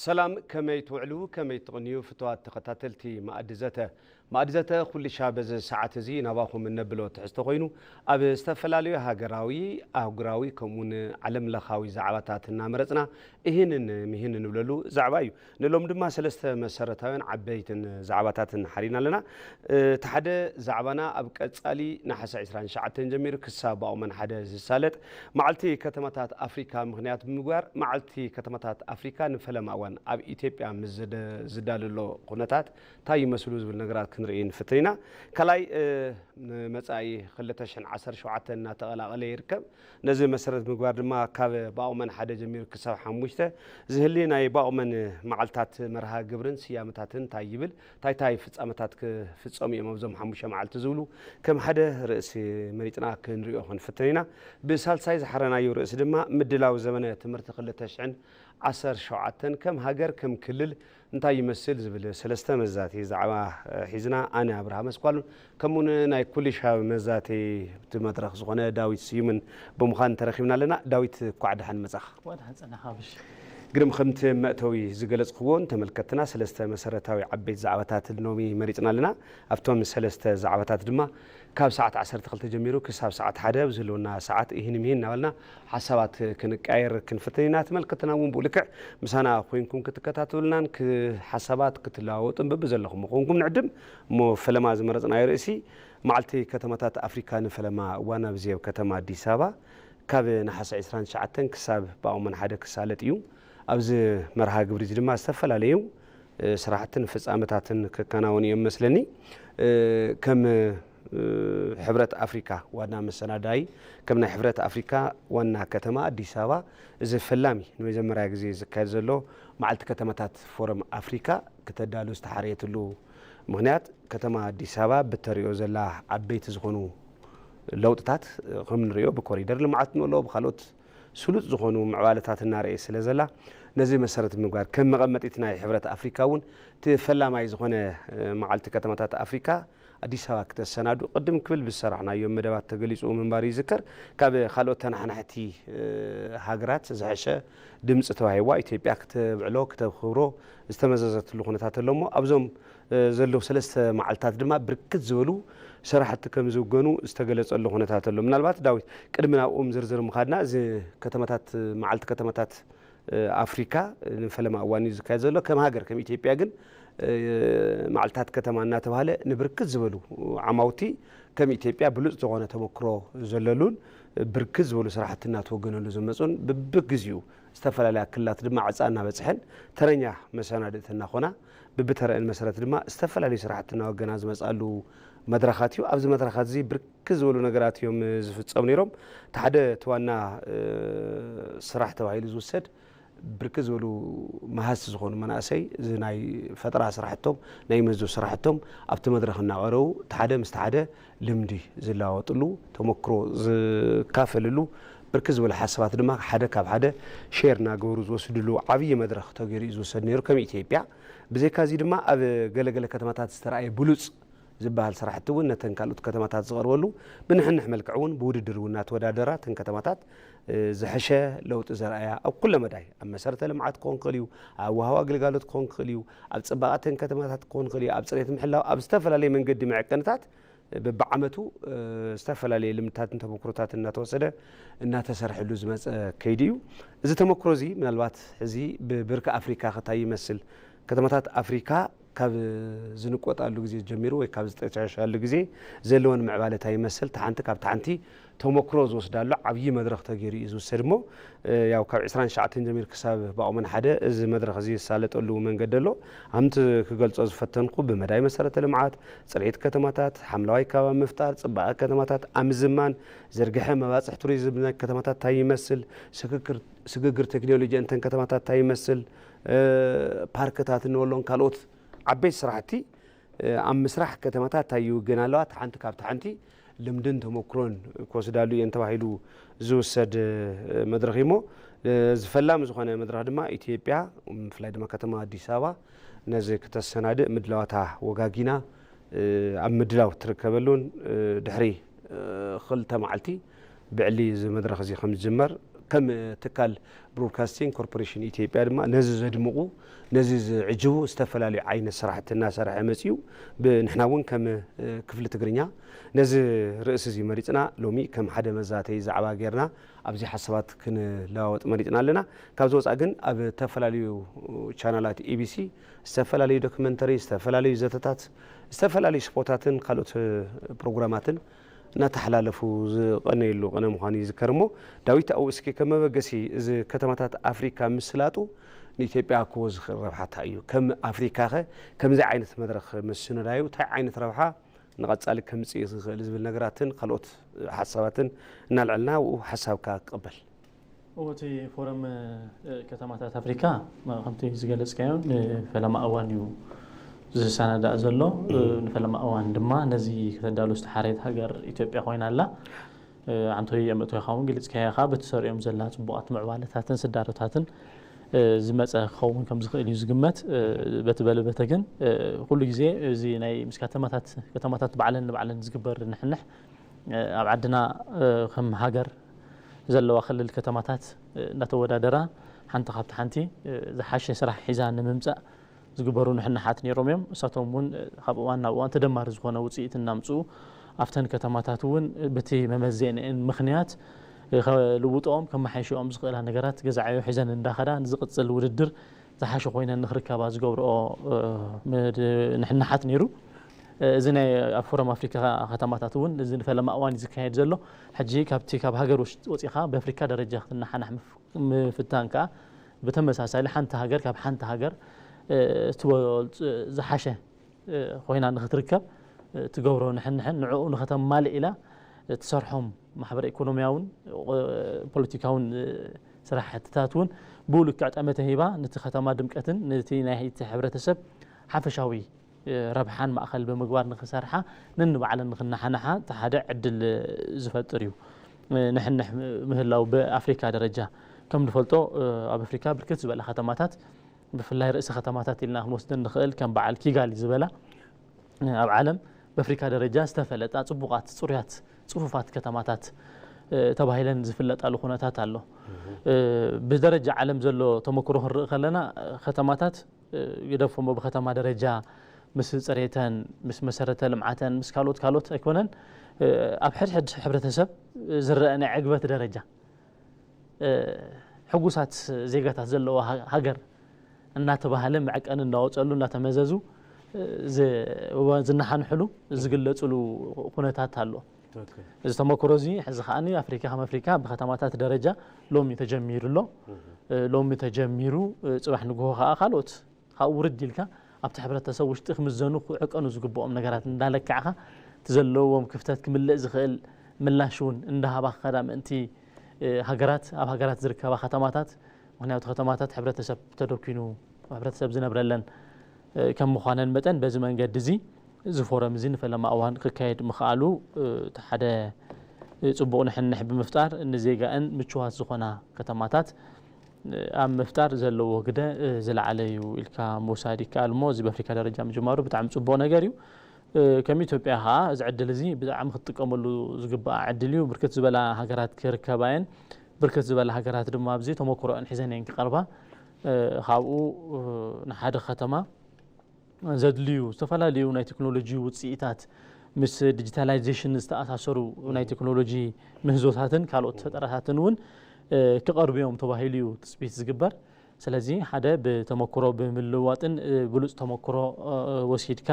ሰላም፣ ከመይ ትውዕሉ፣ ከመይ ትቕንዩ ፍቱዋት ተኸታተልቲ ማእዲ ዘተ። ማእዲ ዘተ ኩልሻ በዚ ሰዓት እዚ ናባኹም እነብሎ ትሕዝቶ ኮይኑ፣ ኣብ ዝተፈላለዩ ሃገራዊ፣ ኣህጉራዊ ከምኡውን ዓለም ለኻዊ ዛዕባታት እናመረጽና እሂንን ምሂን ንብለሉ ዛዕባ እዩ። ንሎም ድማ ሰለስተ መሰረታውያን ዓበይትን ዛዕባታትን ሓሪና ኣለና። እቲ ሓደ ዛዕባና ኣብ ቀጻሊ ነሓሰ ዕስራን ትሽዓተን ጀሚሩ ክሳብ ኣቑመን ሓደ ዝሳለጥ መዓልቲ ከተማታት ኣፍሪካ ምኽንያት ብምግባር መዓልቲ ከተማታት ኣፍሪካ ንፈለማ እዋን ኣብ ኢትዮጵያ ምስ ዝደ- ዝዳለሎ ኩነታት እንታይ ይመስሉ ዝብል ነገራት ክንርኢ ንፍትን ኢና። ካልኣይ እ፣ ንመጻኢ ክልተ ሽሕን ዓሰርተ ሸውዓተን እናተቐላቐለ ይርከብ። ነዚ መሰረት ምግባር ድማ ካብ ባቑመን ሓደ ጀሚሩ ክሳብ ሓሙሽተ ዝህሊ ናይ ባቑመን መዓልታት መርሃ ግብርን ስያመታትን እንታይ ይብል፣ እንታይ እንታይ ፍጻመታት ክፍጸሙ እዮም ኣብዞም ሓሙሽተ መዓልቲ ዝብሉ ከም ሓደ ርእሲ መሪጽና ክንሪኦ ክንፍትን ኢና። ብሳልሳይ ዝሓረናዮ ርእሲ ድማ ምድላው ዘመነ ትምህርቲ ክልተ ሽሕን ዓሰርተ ሸውዓተን ከም ሃገር ከም ክልል እንታይ ይመስል ዝብል ሰለስተ መዛቲ ዛዕባ እ፣ ሒዝና ኣነ ኣብርሃ መስኳሉን ከምኡውን ናይ ኩሊሻ መዛቲ እቲ መድረኽ ዝኾነ ዳዊት ስዩምን ብምዃን ተረኺብና ኣለና። ዳዊት እኳዕ ደሓን መጻኻ። እኳዕ ደሓን ጸናኻ ብሽ። ግርም ከምቲ መእተዊ ዝገለጽክዎ ንተመልከትና ሰለስተ መሰረታዊ ዓበይቲ ዛዕባታት ሎሚ መሪጽና ኣለና። ኣብቶም ሰለስተ ዛዕባታት ድማ ካብ ሰዓት ዓሰርተ ክልተ ጀሚሩ ክሳብ ሰዓት ሓደ ኣብ ዝህልወና ሰዓት እሂን ምሂን እናበልና ሓሳባት ክንቀያየር ክንፍትን ኢና። ተመልከትና እውን ብኡ ልክዕ ምሳና ኮይንኩም ክትከታተሉናን ክ- ሓሳባት ክትለዋወጡን በብዘለኹም ምኾንኩም ንዕድም። እሞ ፈለማ ዝመረጽናዮ ርእሲ መዓልቲ ከተማታት ኣፍሪካ ንፈለማ እዋን ኣብዚ ኣብ ከተማ ኣዲስ ኣበባ ካብ ነሓሰ ዕስራን ትሽዓተን ክሳብ ብኣቕመን ሓደ ክሳለጥ እዩ። ኣብዚ መርሃ ግብሪ እዚ ድማ ዝተፈላለዩ እ፣ ስራሕትን ፍጻመታትን ክከናወኑ እዮም መስለኒ። እ፣ ከም እ፣ ሕብረት ኣፍሪካ ዋና መሰናዳይ ከም ናይ ሕብረት ኣፍሪካ ዋና ከተማ ኣዲስ ኣበባ እዚ ፈላሚ ንመጀመርያ ግዜ ዝካየድ ዘሎ መዓልቲ ከተማታት ፎረም ኣፍሪካ ክተዳሉ ዝተሓረየትሉ ምኽንያት ከተማ ኣዲስ ኣበባ ብተሪኦ ዘላ ዓበይቲ ዝኾኑ ለውጥታት ከም ንሪኦ ብኮሪደር ልምዓት ንበሎ ብካልኦት ስሉጥ ዝኾኑ ምዕባለታት እናረኤ ስለ ዘላ ነዚ መሰረት ምግባር ከም መቐመጢት ናይ ሕብረት ኣፍሪካ እውን እቲ ፈላማይ ዝኾነ መዓልቲ ከተማታት ኣፍሪካ ኣዲስ ኣበባ ክተሰናዱ ቅድም ክብል ብዝሰራሕናዮ መደባት ተገሊፁ ምንባር ይዝከር። ካብ ካልኦት ተናሓናሕቲ ሃገራት ዝሐሸ ድምፂ ተዋሂዋ ኢትዮጵያ ክተብዕሎ ክተኽብሮ ዝተመዘዘትሉ ኩነታት ኣሎ እሞ ኣብዞም ዘለዉ ሰለስተ መዓልታት ድማ ብርክት ዝበሉ ስራሕቲ ከም ዝውገኑ ዝተገለፀሉ ኩነታት ኣሎ። ምናልባት ዳዊት ቅድሚ ናብኦም ዝርዝር ምኻድና እዚ ከተማታት መዓልቲ ከተማታት ኣፍሪካ ንፈለማ እዋን እዩ ዝካየድ ዘሎ። ከም ሃገር ከም ኢትዮጵያ ግን መዓልታት ከተማ እናተባሃለ ንብርክት ዝበሉ ዓማውቲ ከም ኢትዮጵያ ብሉፅ ዝኾነ ተመክሮ ዘለሉን ብርክት ዝበሉ ስራሕቲ እናተወገነሉ ዝመፁን ብብግዜኡ ዝተፈላለያ ክልላት ድማ ዕፃ እናበፅሐን ተረኛ መሰናድእቲ እናኾና ብብተረአን መሰረት ድማ ዝተፈላለዩ ስራሕቲ እናወገና ዝመፅኣሉ መድረኻት እዩ። ኣብዚ መድረኻት እዚ ብርክት ዝበሉ ነገራት እዮም ዝፍፀሙ ነይሮም። እቲ ሓደ እቲ ዋና ስራሕ ተባሂሉ ዝውሰድ ብርክት ዝበሉ መሃዝቲ ዝኾኑ መናእሰይ እዚ ናይ ፈጠራ ስራሕቶም ናይ ምህዞ ስራሕቶም ኣብቲ መድረኽ እናቐረቡ እቲ ሓደ ምስቲ ሓደ ልምዲ ዝለዋወጥሉ ተመክሮ ዝካፈልሉ ብርክት ዝበሉ ሓሳባት ድማ ሓደ ካብ ሓደ ሼር እናገበሩ ዝወስድሉ ዓብዪ መድረኽ ተገይሩ እዩ ዝውሰድ ነይሩ ከም ኢትዮጵያ። ብዘይካ እዚ ድማ ኣብ ገለገለ ከተማታት ዝተረኣየ ብሉፅ ዝበሃል ስራሕቲ እውን ነተን ካልኦት ከተማታት ዝቐርበሉ ብንሕንሕ መልክዕ እውን ብውድድር እውን እናተወዳደራ እተን ከተማታት ዝሐሸ ለውጢ ዘርኣያ ኣብ ኩለ መዳይ ኣብ መሰረተ ልምዓት ክኾን ክእል እዩ፣ ኣብ ወሃባ ግልጋሎት ክኾን ክእል እዩ፣ ኣብ ፅባቐ እተን ከተማታት ክኾን ክእል እዩ፣ ኣብ ፅሬት ምሕላው ኣብ ዝተፈላለየ መንገዲ መዐቀንታት በብዓመቱ ዝተፈላለየ ልምድታትን ተመክሮታትን እናተወሰደ እናተሰርሐሉ ዝመፀ ከይዲ እዩ። እዚ ተመክሮ እዚ ምናልባት ሕዚ ብብርኪ ኣፍሪካ ከታይ ይመስል ከተማታት ኣፍሪካ ካብ ዝንቆጣሉ ግዜ ጀሚሩ ወይ ካብ ዝተሻሻሉ ግዜ ዘለወን ምዕባለ እንታይ ይመስል ተሓንቲ ካብ ተሓንቲ ተመክሮ ዝወስዳሉ ዓብዪ መድረኽ ተገይሩ እዩ ዝውሰድ እሞ ያው ካብ ዕስራን ትሽዓተን ጀሚሩ ክሳብ ብኣቑመን ሓደ እዚ መድረኽ እዚ ዝሳለጠሉ መንገዲ ኣሎ። ኣምቲ ክገልጾ ዝፈተንኩ ብመዳይ መሰረተ ልምዓት፣ ፅሬት ከተማታት፣ ሓምለዋይ ከባቢ ምፍጣር፣ ፅባቐ ከተማታት ኣብ ምዝማን፣ ዝርግሐ መባፅሕ ቱሪዝም ናይ ከተማታት እንታይ ይመስል፣ ስግግር ቴክኖሎጂ እንተን ከተማታት እንታይ ይመስል፣ ፓርክታት እንበሎን ካልኦት ዓበይቲ ስራሕቲ ኣብ ምስራሕ ከተማታት እንታይ ይውገና ኣለዋ፣ ተሓንቲ ካብ ተሓንቲ ልምድን ተመክሮን ክወስዳሉ እየን ተባሂሉ ዝውሰድ መድረኽ እዩ እሞ ዝፈላሚ ዝኾነ መድረኽ ድማ ኢትዮጵያ ብፍላይ ድማ ከተማ ኣዲስ ኣበባ ነዚ ክተሰናድእ ምድላዋታ ወጋጊና ኣብ ምድላው ትርከበሉን ድሕሪ ክልተ መዓልቲ ብዕሊ እዚ መድረኽ እዚ ከም ዝጅመር ከም ትካል ብሮድካስቲንግ ኮርፖሬሽን ኢትዮጵያ ድማ ነዚ ዘድምቑ፣ ነዚ ዝዕጅቡ ዝተፈላለዩ ዓይነት ስራሕቲ እናሰርሐ መፂኡ። ብ-፣ ንሕና እውን ከም፣ እ፣ ክፍሊ ትግርኛ ነዚ ርእሲ እዚ መሪፅና ሎሚ ከም ሓደ መዛተይ ዛዕባ ጌርና ኣብዚ ሓሳባት ክንለዋወጥ መሪፅና ኣለና። ካብዚ ወፃኢ ግን ኣብ ዝተፈላለዩ ቻናላት ኢቢሲ ዝተፈላለዩ ዶክመንተሪ፣ ዝተፈላለዩ ዘተታት፣ ዝተፈላለዩ ስፖታትን ካልኦት ፕሮግራማትን እናተሓላለፉ ዝቐነየሉ ቀነ ምዃኑ ይዝከር። እሞ ዳዊት፣ ኣብኡ እስኪ ከም መበገሲ እዚ ከተማታት ኣፍሪካ ምስላጡ ንኢትዮጵያ ክህቦ ዝኽእል ረብሓ እንታይ እዩ? ከም ኣፍሪካ ኸ ከምዚ ዓይነት መድረኽ ምስንዳዩ እንታይ ዓይነት ረብሓ ንቐጻሊ ከምጽእ ዝኽእል ዝብል ነገራትን ካልኦት ሓሳባትን እናልዐልና ኣብኡ ሓሳብካ ክቕበል። እዎ፣ እቲ ፎረም፣ እ፣ ከተማታት ኣፍሪካ፣ እ፣ ከምቲ ዝገለጽካዮ፣ ንፈለማ እዋን እዩ ዝሰናዳእ ዘሎ። እ፣ ንፈለማ እዋን ድማ ነዚ ከተዳሉ ዝተሓረየት ሃገር ኢትዮጵያ ኮይና ኣላ። እ፣ ኣንቶይ የምእቶይኻ እውን ገሊጽካዮ ኢኻ፣ በቲ ሰሪኦም ዘላ ጽቡቓት ምዕባለታትን ስዳሮታትን፣ እ፣ ዝመጸ ክኸውን ከም ዝኽእል እዩ ዝግመት። እ፣ በቲ በለ በተ ግን፣ እ፣ ኩሉ ግዜ እዚ ናይ ምስ ከተማታት፣ ከተማታት ባዕለን ንባዕለን ዝግበር ንሕንሕ፣ እ፣ ኣብ ዓድና፣ እ፣ ከም ሃገር ዘለዋ ክልል ከተማታት፣ እ፣ እናተወዳደራ ሓንቲ ካብቲ ሓንቲ፣ እ፣ ዝሓሸ ስራሕ ሒዛ ንምምጻእ ዝግበሩ ንሕንሓት ነይሮም እዮም። እሳቶም እውን፣ እ፣ ካብ እዋን ናብ እዋን ተደማሪ ዝኾነ ውፅኢት እናምፅኡ ኣብተን ከተማታት እውን በቲ መመዘኒአን ምኽንያት፣ እ፣ ከልውጥኦም ከመሓይሽኦም ዝኽእላ ነገራት ገዛዓዮ ሒዘን እንዳኸዳ ንዝቕፅል ውድድር ዝሓሸ ኮይነን ንኽርከባ ዝገብርኦ፣ እ፣ ምድ-፣ ንሕንሓት ነይሩ። እ፣ እዚ ናይ ኣብ ፎረም ኣፍሪካ ከተማታት እውን እዚ ንፈለማ እዋን እዩ ዝካየድ ዘሎ። ሕጂ ካብቲ ካብ ሃገር ውሽጢ ወፂኻ ብኣፍሪካ ደረጃ ክትነሓናሕ ምፍ-፣ ምፍታን ከዓ ብተመሳሳሊ ሓንቲ ሃገር ካብ ሓንቲ ሃገር፣ እ፣ ትበልፅ ዝሓሸ፣ እ፣ ኮይና ንኽትርከብ፣ እ፣ ትገብሮ ንሕንሕን ንዕኡ ንኸተማልእ ኢላ፣ እ፣ ትሰርሖም ማሕበረ ኢኮኖሚያውን፣ እ፣ ፖለቲካውን፣ እ፣ ስራሕትታት እውን ብኡ ልክዕ ጠመተ ሂባ ነቲ ከተማ ድምቀትን ነቲ ናይ እቲ ሕብረተሰብ ሓፈሻዊ፣ እ፣ ረብሓን ማእኸል ብምግባር ንኽሰርሓ ነንባዕለን ንኽነሓንሓ እቲ ሓደ ዕድል፣ እ፣ ዝፈጥር እዩ። እ፣ ንሕንሕ ምህላው ብኣፍሪካ ደረጃ ከም ንፈልጦ፣ እ፣ ኣብ ኣፍሪካ ብርክት ዝበላ ከተማታት ብፍላይ ርእሰ ከተማታት ኢልና ክንወስደን ንኽእል ከም በዓል ኪጋሊ ዝበላ፣ እ፣ ኣብ ዓለም ብኣፍሪካ ደረጃ ዝተፈለጣ ጽቡቓት፣ ጽሩያት፣ ጽፉፋት ከተማታት፣ እ፣ ተባሂለን ዝፍለጣሉ ኩነታት ኣሎ። እ፣ ብደረጃ ዓለም ዘሎ ተመክሮ ክንርኢ ከለና፣ እ፣ ከተማታት፣ እ፣ ግደፎ እሞ ብከተማ ደረጃ ምስ ጽሬተን፣ ምስ መሰረተ ልምዓተን፣ ምስ ካልኦት ካልኦት ኣይኮነን፣ እ፣ ኣብ ሕድሕድ ሕብረተሰብ ዝረአ ናይ ዕግበት ደረጃ፣ እ፣ ሕጉሳት ዜጋታት ዘለዋ ሃ-፣ ሃገር እናተባህለ መዕቀኒ እናወፀሉ እናተመዘዙ፣ እ፣ ዝ-፣ ዝነሓንሕሉ ዝግለፅሉ ኩነታት ኣሎ። ትክክል። እዚ ተመክሮ እዚ ሕዚ ከዓኒ ኣፍሪካ ከም ኣፍሪካ ብከተማታት ደረጃ ሎሚ ተጀሚሩ ኣሎ። እህ። እ፣ ሎሚ ተጀሚሩ፣ እ፣ ፅባሕ ንግሆ ከዓ ካልኦት ካብኡ ውርድ ኢልካ ኣብቲ ሕብረተሰብ ውሽጢ ክምዘኑ ክዕቀኑ ዝግብኦም ነገራት እንዳለካዕካ እቲ ዘለዎም ክፍተት ክምልእ ዝኽእል ምላሽ እውን እንዳሃባ ክኸዳ ምእንቲ፣ እ፣ ሃገራት፣ ኣብ ሃገራት ዝርከባ ከተማታት፣ ምኽንያቱ ከተማታት ሕብረተሰብ ተደኪኑ፣ ሕብረተሰብ ዝነብረለን፣ እ፣ ከም ምዃነን መጠን በዚ መንገዲ እዚ እዚ ፎረም እዚ ንፈለማ እዋን ክካየድ ምኽኣሉ፣ እ፣ እቲ ሓደ፣ እ፣ ጽቡቕ ንሕንሕ ብምፍጣር ንዜጋእን ምችዋት ዝኾና ከተማታት፣ እ፣ ኣብ ምፍጣር ዘለዎ ግደ፣ እ፣ ዝለዓለ እዩ ኢልካ ምውሳድ ይከኣል እሞ እዚ ብኣፍሪካ ደረጃ ምጅማሩ ብጣዕሚ ጽቡቕ ነገር እዩ። እ፣ ከም ኢትዮጵያ ኸኣ እዚ ዕድል እዚ ብጣዕሚ ክትጥቀመሉ ዝግባኣ ዕድል እዩ። ብርክት ዝበላ ሃገራት ክርከባ እየን። ብርክት ዝበላ ሃገራት ድማ ኣብዚ ተመክሮአን ሒዘን እየን ክቐርባ። እ፣ ካብኡ፣ እ፣ ንሓደ ከተማ ዘድልዩ ዝተፈላለዩ ናይ ቴክኖሎጂ ውፅኢታት ምስ ዲጂታላይዜሽን ዝተኣሳሰሩ ናይ ቴክኖሎጂ ምህዞታትን ካልኦት ፈጠራታትን እውን፣ እ፣ ክቐርቡ እዮም ተባሂሉ እዩ ትፅቢት ዝግበር። ስለዚ ሓደ ብተመክሮ ብምልዋጥን፣ እ፣ ብሉፅ ተመክሮ፣ እ፣ ወሲድካ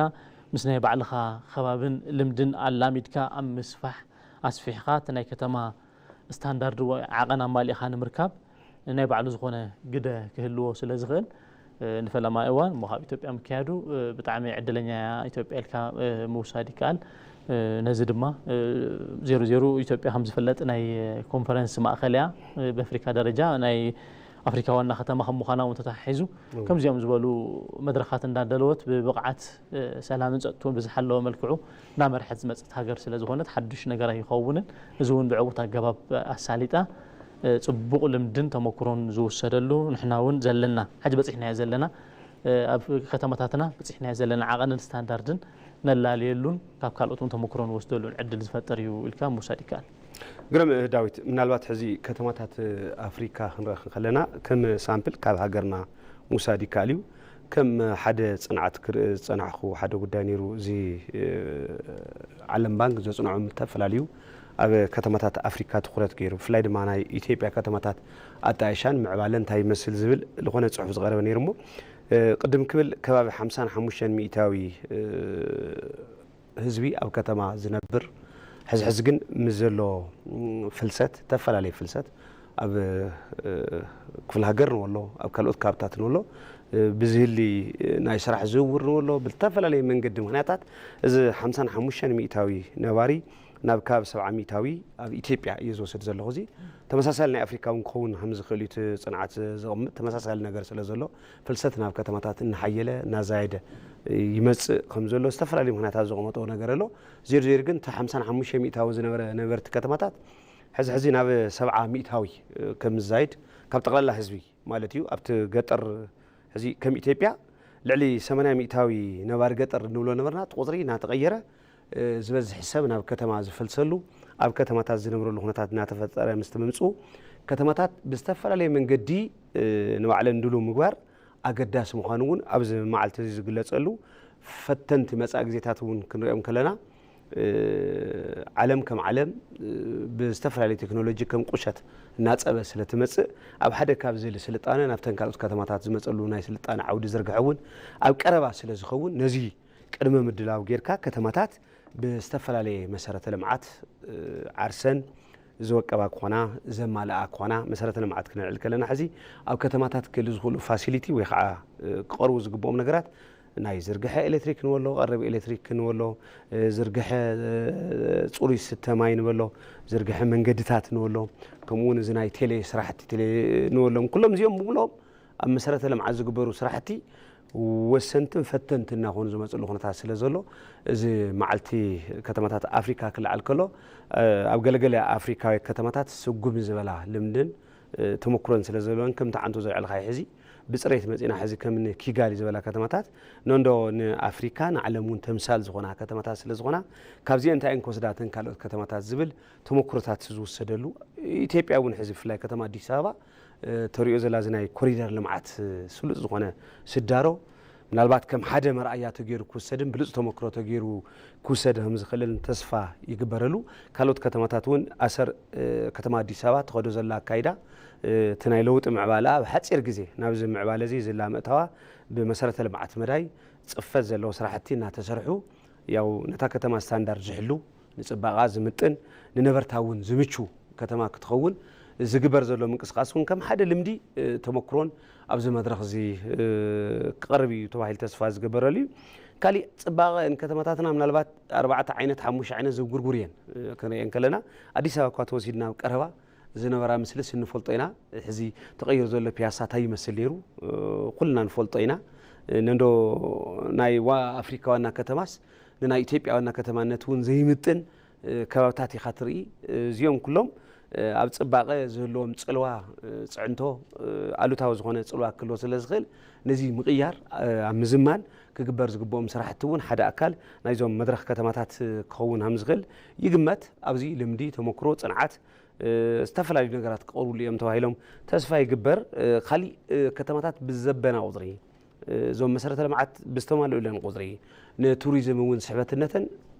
ምስ ናይ ባዕልኻ ከባብን ልምድን ኣላሚድካ ኣብ ምስፋሕ ኣስፊሕኻ እቲ ናይ ከተማ ስታንዳርድ ወይ ዓቐን ኣማሊእኻ ንምርካብ ናይ ባዕሉ ዝኾነ ግደ ክህልዎ ስለ ዝኽእል፣ እ፣ ንፈለማይ እዋን እሞ ካብ ኢትዮጵያ ምክያዱ፣ እ፣ ብጣዕሚ ዕድለኛ እያ ኢትዮጵያ ኢልካ፣ እ፣ ምውሳድ ይከኣል። እ፣ ነዚ ድማ፣ እ፣ ዜሮ ዜሮ ኢትዮጵያ ከም ዝፍለጥ ናይ ኮንፈረንስ ማእኸል እያ። እ፣ ብኣፍሪካ ደረጃ ናይ ኣፍሪካ ዋና ከተማ ከም ምዃና እውን ተተሓሒዙ እዎ። ከምዚኦም ዝበሉ መድረኻት እንዳደለወት ብብቕዓት፣ እ፣ ሰላምን ፀጥቱን ብዝሓለወ መልክዑ እናመርሐት ዝመፀት ሃገር ስለ ዝኾነት ሓዱሽ ነገር ኣይኸውንን። እዚ እውን ብዕዉት ኣገባብ ኣሳሊጣ፣ እ፣ ፅቡቕ ልምድን ተመክሮን ዝውሰደሉ ንሕና እውን ዘለና፣ ሕጂ በፂሕናዮ ዘለና፣ እ፣ ኣብ ከተማታትና በፂሕናዮ ዘለና ዓቐንን ስታንዳርድን ነላልየሉን ካብ ካልኦት እውን ተመክሮ ንወስደሉን ዕድል ዝፈጥር እዩ ኢልካ ምውሳድ ይከኣል። ግርም ዳዊት፣ ምናልባት ሕዚ ከተማታት ኣፍሪካ ክንረኽ ከለና ከም ሳምፕል ካብ ሃገርና ምውሳድ ይከኣል እዩ። ከም ሓደ ፅንዓት ክርኢ ዝፀናሕኩ ሓደ ጉዳይ ነይሩ፣ እዚ ዓለም ባንክ ዘፅንዖም ዝተፈላለዩ ኣብ ከተማታት ኣፍሪካ ትኩረት ገይሩ፣ ብፍላይ ድማ ናይ ኢትዮጵያ ከተማታት ኣጣይሻን ምዕባለ እንታይ ይመስል ዝብል ዝኾነ ፅሑፍ ዝቐረበ ነይሩ። እሞ ቅድም ክብል ከባቢ ሓምሳን ሓሙሽተን ሚእታዊ ህዝቢ ኣብ ከተማ ዝነብር፣ ሕዚ ሕዚ ግን ምስ ዘሎ ፍልሰት፣ ተፈላለየ ፍልሰት ኣብ ክፍለ ሃገር ንበሎ፣ ኣብ ካልኦት ካብታት ንበሎ፣ ብዝህሊ ናይ ስራሕ ዝውውር ንበሎ፣ ብዝተፈላለየ መንገዲ ምክንያታት እዚ ሓምሳን ሓሙሽተን ሚእታዊ ነባሪ ናብ ካብ ሰብዓ ሚእታዊ ኣብ ኢትዮጵያ እዩ ዝወስድ ዘለኹ። እዚ ተመሳሳሊ ናይ ኣፍሪካ እውን ክኸውን ከም ዝኽእል እዩ እቲ ፅንዓት ዘቕምጥ። ተመሳሳሊ ነገር ስለ ዘሎ ፍልሰት ናብ ከተማታት እናሓየለ እናዛየደ ይመፅእ ከም ዘሎ ዝተፈላለዩ ምክንያታት ዘቐመጠ ነገር ኣሎ። ዜሩ ዜሩ ግን እቲ ሓምሳን ሓሙሽተ ሚእታዊ ዝነበረ ነበርቲ ከተማታት ሕዚ ሕዚ ናብ ሰብዓ ሚእታዊ ከም ዝዛይድ፣ ካብ ጠቕላላ ህዝቢ ማለት እዩ። ኣብቲ ገጠር ሕዚ ከም ኢትዮጵያ ልዕሊ ሰማንያ ሚእታዊ ነባሪ ገጠር ንብሎ ነበርና። እቲ ቁፅሪ እናተቐየረ፣ ዝበዝሕ ሰብ ናብ ከተማ ዝፈልሰሉ፣ ኣብ ከተማታት ዝነብረሉ ኩነታት እናተፈጠረ ምስ ምምፅኡ፣ ከተማታት ብዝተፈላለየ መንገዲ ንባዕለን ድሉው ምግባር ኣገዳሲ ምዃኑ እውን ኣብዚ መዓልቲ እዚ ዝግለፀሉ፣ ፈተንቲ መፃኢ ግዜታት እውን ክንሪኦም ከለና፣ ዓለም ከም ዓለም ብዝተፈላለየ ቴክኖሎጂ ከም ቁሸት እናፀበ ስለ ትመፅእ፣ ኣብ ሓደ ካብ ዝህሊ ስልጣነ ናብተን ካልኦት ከተማታት ዝመፀሉ ናይ ስልጣነ ዓውዲ ዝርግሐ እውን ኣብ ቀረባ ስለ ዝኸውን፣ ነዚ ቅድመ ምድላው ጌርካ ከተማታት ብዝተፈላለየ መሰረተ ልምዓት ዓርሰን ዝወቀባ ክኾና፣ ዘማልኣ ክኾና። መሰረተ ልምዓት ክነልዕል ከለና፣ ሕዚ ኣብ ከተማታት ክህሉ ዝኽእሉ ፋሲሊቲ ወይ ከዓ ክቐርቡ ዝግብኦም ነገራት፣ ናይ ዝርግሐ ኤሌክትሪክ ንበሎ፣ ቀረብ ኤሌክትሪክ ንበሎ፣ ዝርግሐ ፅሩይ ስተ ማይ ንበሎ፣ ዝርግሐ መንገድታት ንበሎ፣ ከምኡ እውን እዚ ናይ ቴሌ ስራሕቲ ቴሌ ንበሎም፣ ኩሎም እዚኦም ብምሎም ኣብ መሰረተ ልምዓት ዝግበሩ ስራሕቲ ወሰንትን ፈተንትን እናኾኑ ዝመፅሉ ኩነታት ስለ ዘሎ፣ እዚ መዓልቲ ከተማታት ኣፍሪካ ክለዓል ከሎ፣ ኣብ ገለገለ ኣፍሪካዊ ከተማታት ስጉም ዝበላ ልምድን ተመኩሮን ስለ ዘለወን፣ ከምቲ ዓንቶ ዘልዐልካዮ፣ ሕዚ ብፅሬት መፂና፣ ሕዚ ከም ን ኪጋሊ ዝበላ ከተማታት ነንዶ ንኣፍሪካ ንዓለም እውን ተምሳል ዝኾና ከተማታት ስለ ዝኾና፣ ካብዚአን እንታይ እየን ክወስዳ እተን ካልኦት ከተማታት ዝብል ተመኩሮታት ዝውሰደሉ፣ ኢትዮጵያ እውን ሕዚ ብፍላይ ከተማ ኣዲስ ኣበባ ተሪኦ ዘላ እዚ ናይ ኮሪደር ልምዓት ስሉጥ ዝኾነ ስዳሮ፣ ምናልባት ከም ሓደ መርኣያ ተገይሩ ክውሰድን ብሉፅ ተመክሮ ተገይሩ ክውሰድ ከም ዝኽእልን ተስፋ ይግበረሉ። ካልኦት ከተማታት እውን ኣሰር ከተማ ኣዲስ ኣበባ ትኸዶ ዘላ ኣካይዳ፣ እቲ ናይ ለውጢ ምዕባላ ኣብ ሓፂር ግዜ ናብዚ ምዕባለ እዚ ዝላ ምእታዋ ብመሰረተ ልምዓት መዳይ ፅፈት ዘለዎ ስራሕቲ እናተሰርሑ፣ ያው ነታ ከተማ ስታንዳርድ ዝሕሉ፣ ንፅባቐ ዝምጥን፣ ንነበርታ እውን ዝምቹ ከተማ ክትኸውን ዝግበር ዘሎ ምንቅስቃስ እውን ከም ሓደ ልምዲ ተመክሮን ኣብዚ መድረኽ እዚ ክቐርብ እዩ ተባሂሉ ተስፋ ዝግበረሉ እዩ። ካሊእ ፅባቐ ንከተማታትና ምናልባት ኣርባዕተ ዓይነት ሓሙሽተ ዓይነት ዝጉርጉር እየን ክንሪአን ከለና፣ ኣዲስ ኣበባ እኳ ተወሲድና ኣብ ቀረባ ዝነበራ ምስልስ እንፈልጦ ኢና። ሕዚ ተቐይሩ ዘሎ ፒያሳ እንታይ ይመስል ነይሩ ኩልና ንፈልጦ ኢና። ነንዶ ናይ ዋ ኣፍሪካ ዋና ከተማስ ንናይ ኢትዮጵያ ዋና ከተማነት እውን ዘይምጥን ከባብታት ኢኻ ትርኢ። እዚኦም ኩሎም ኣብ ፅባቐ ዝህልዎም ፅልዋ፣ ፅዕንቶ፣ ኣሉታዊ ዝኾነ ፅልዋ ክህልዎ ስለ ዝኽእል፣ ነዚ ምቕያር ኣብ ምዝማን ክግበር ዝግብኦም ስራሕቲ እውን ሓደ ኣካል ናይዞም መድረኽ ከተማታት ክኸውን ከም ዝኽእል ይግመት። ኣብዚ ልምዲ፣ ተመክሮ፣ ፅንዓት፣ ዝተፈላለዩ ነገራት ክቐርብሉ እዮም ተባሂሎም ተስፋ ይግበር። ካሊእ ከተማታት ብዘበና ቁፅሪ፣ እዞም መሰረተ ልምዓት ብዝተማልኡለን ቁፅሪ፣ ንቱሪዝም እውን ስሕበትነተን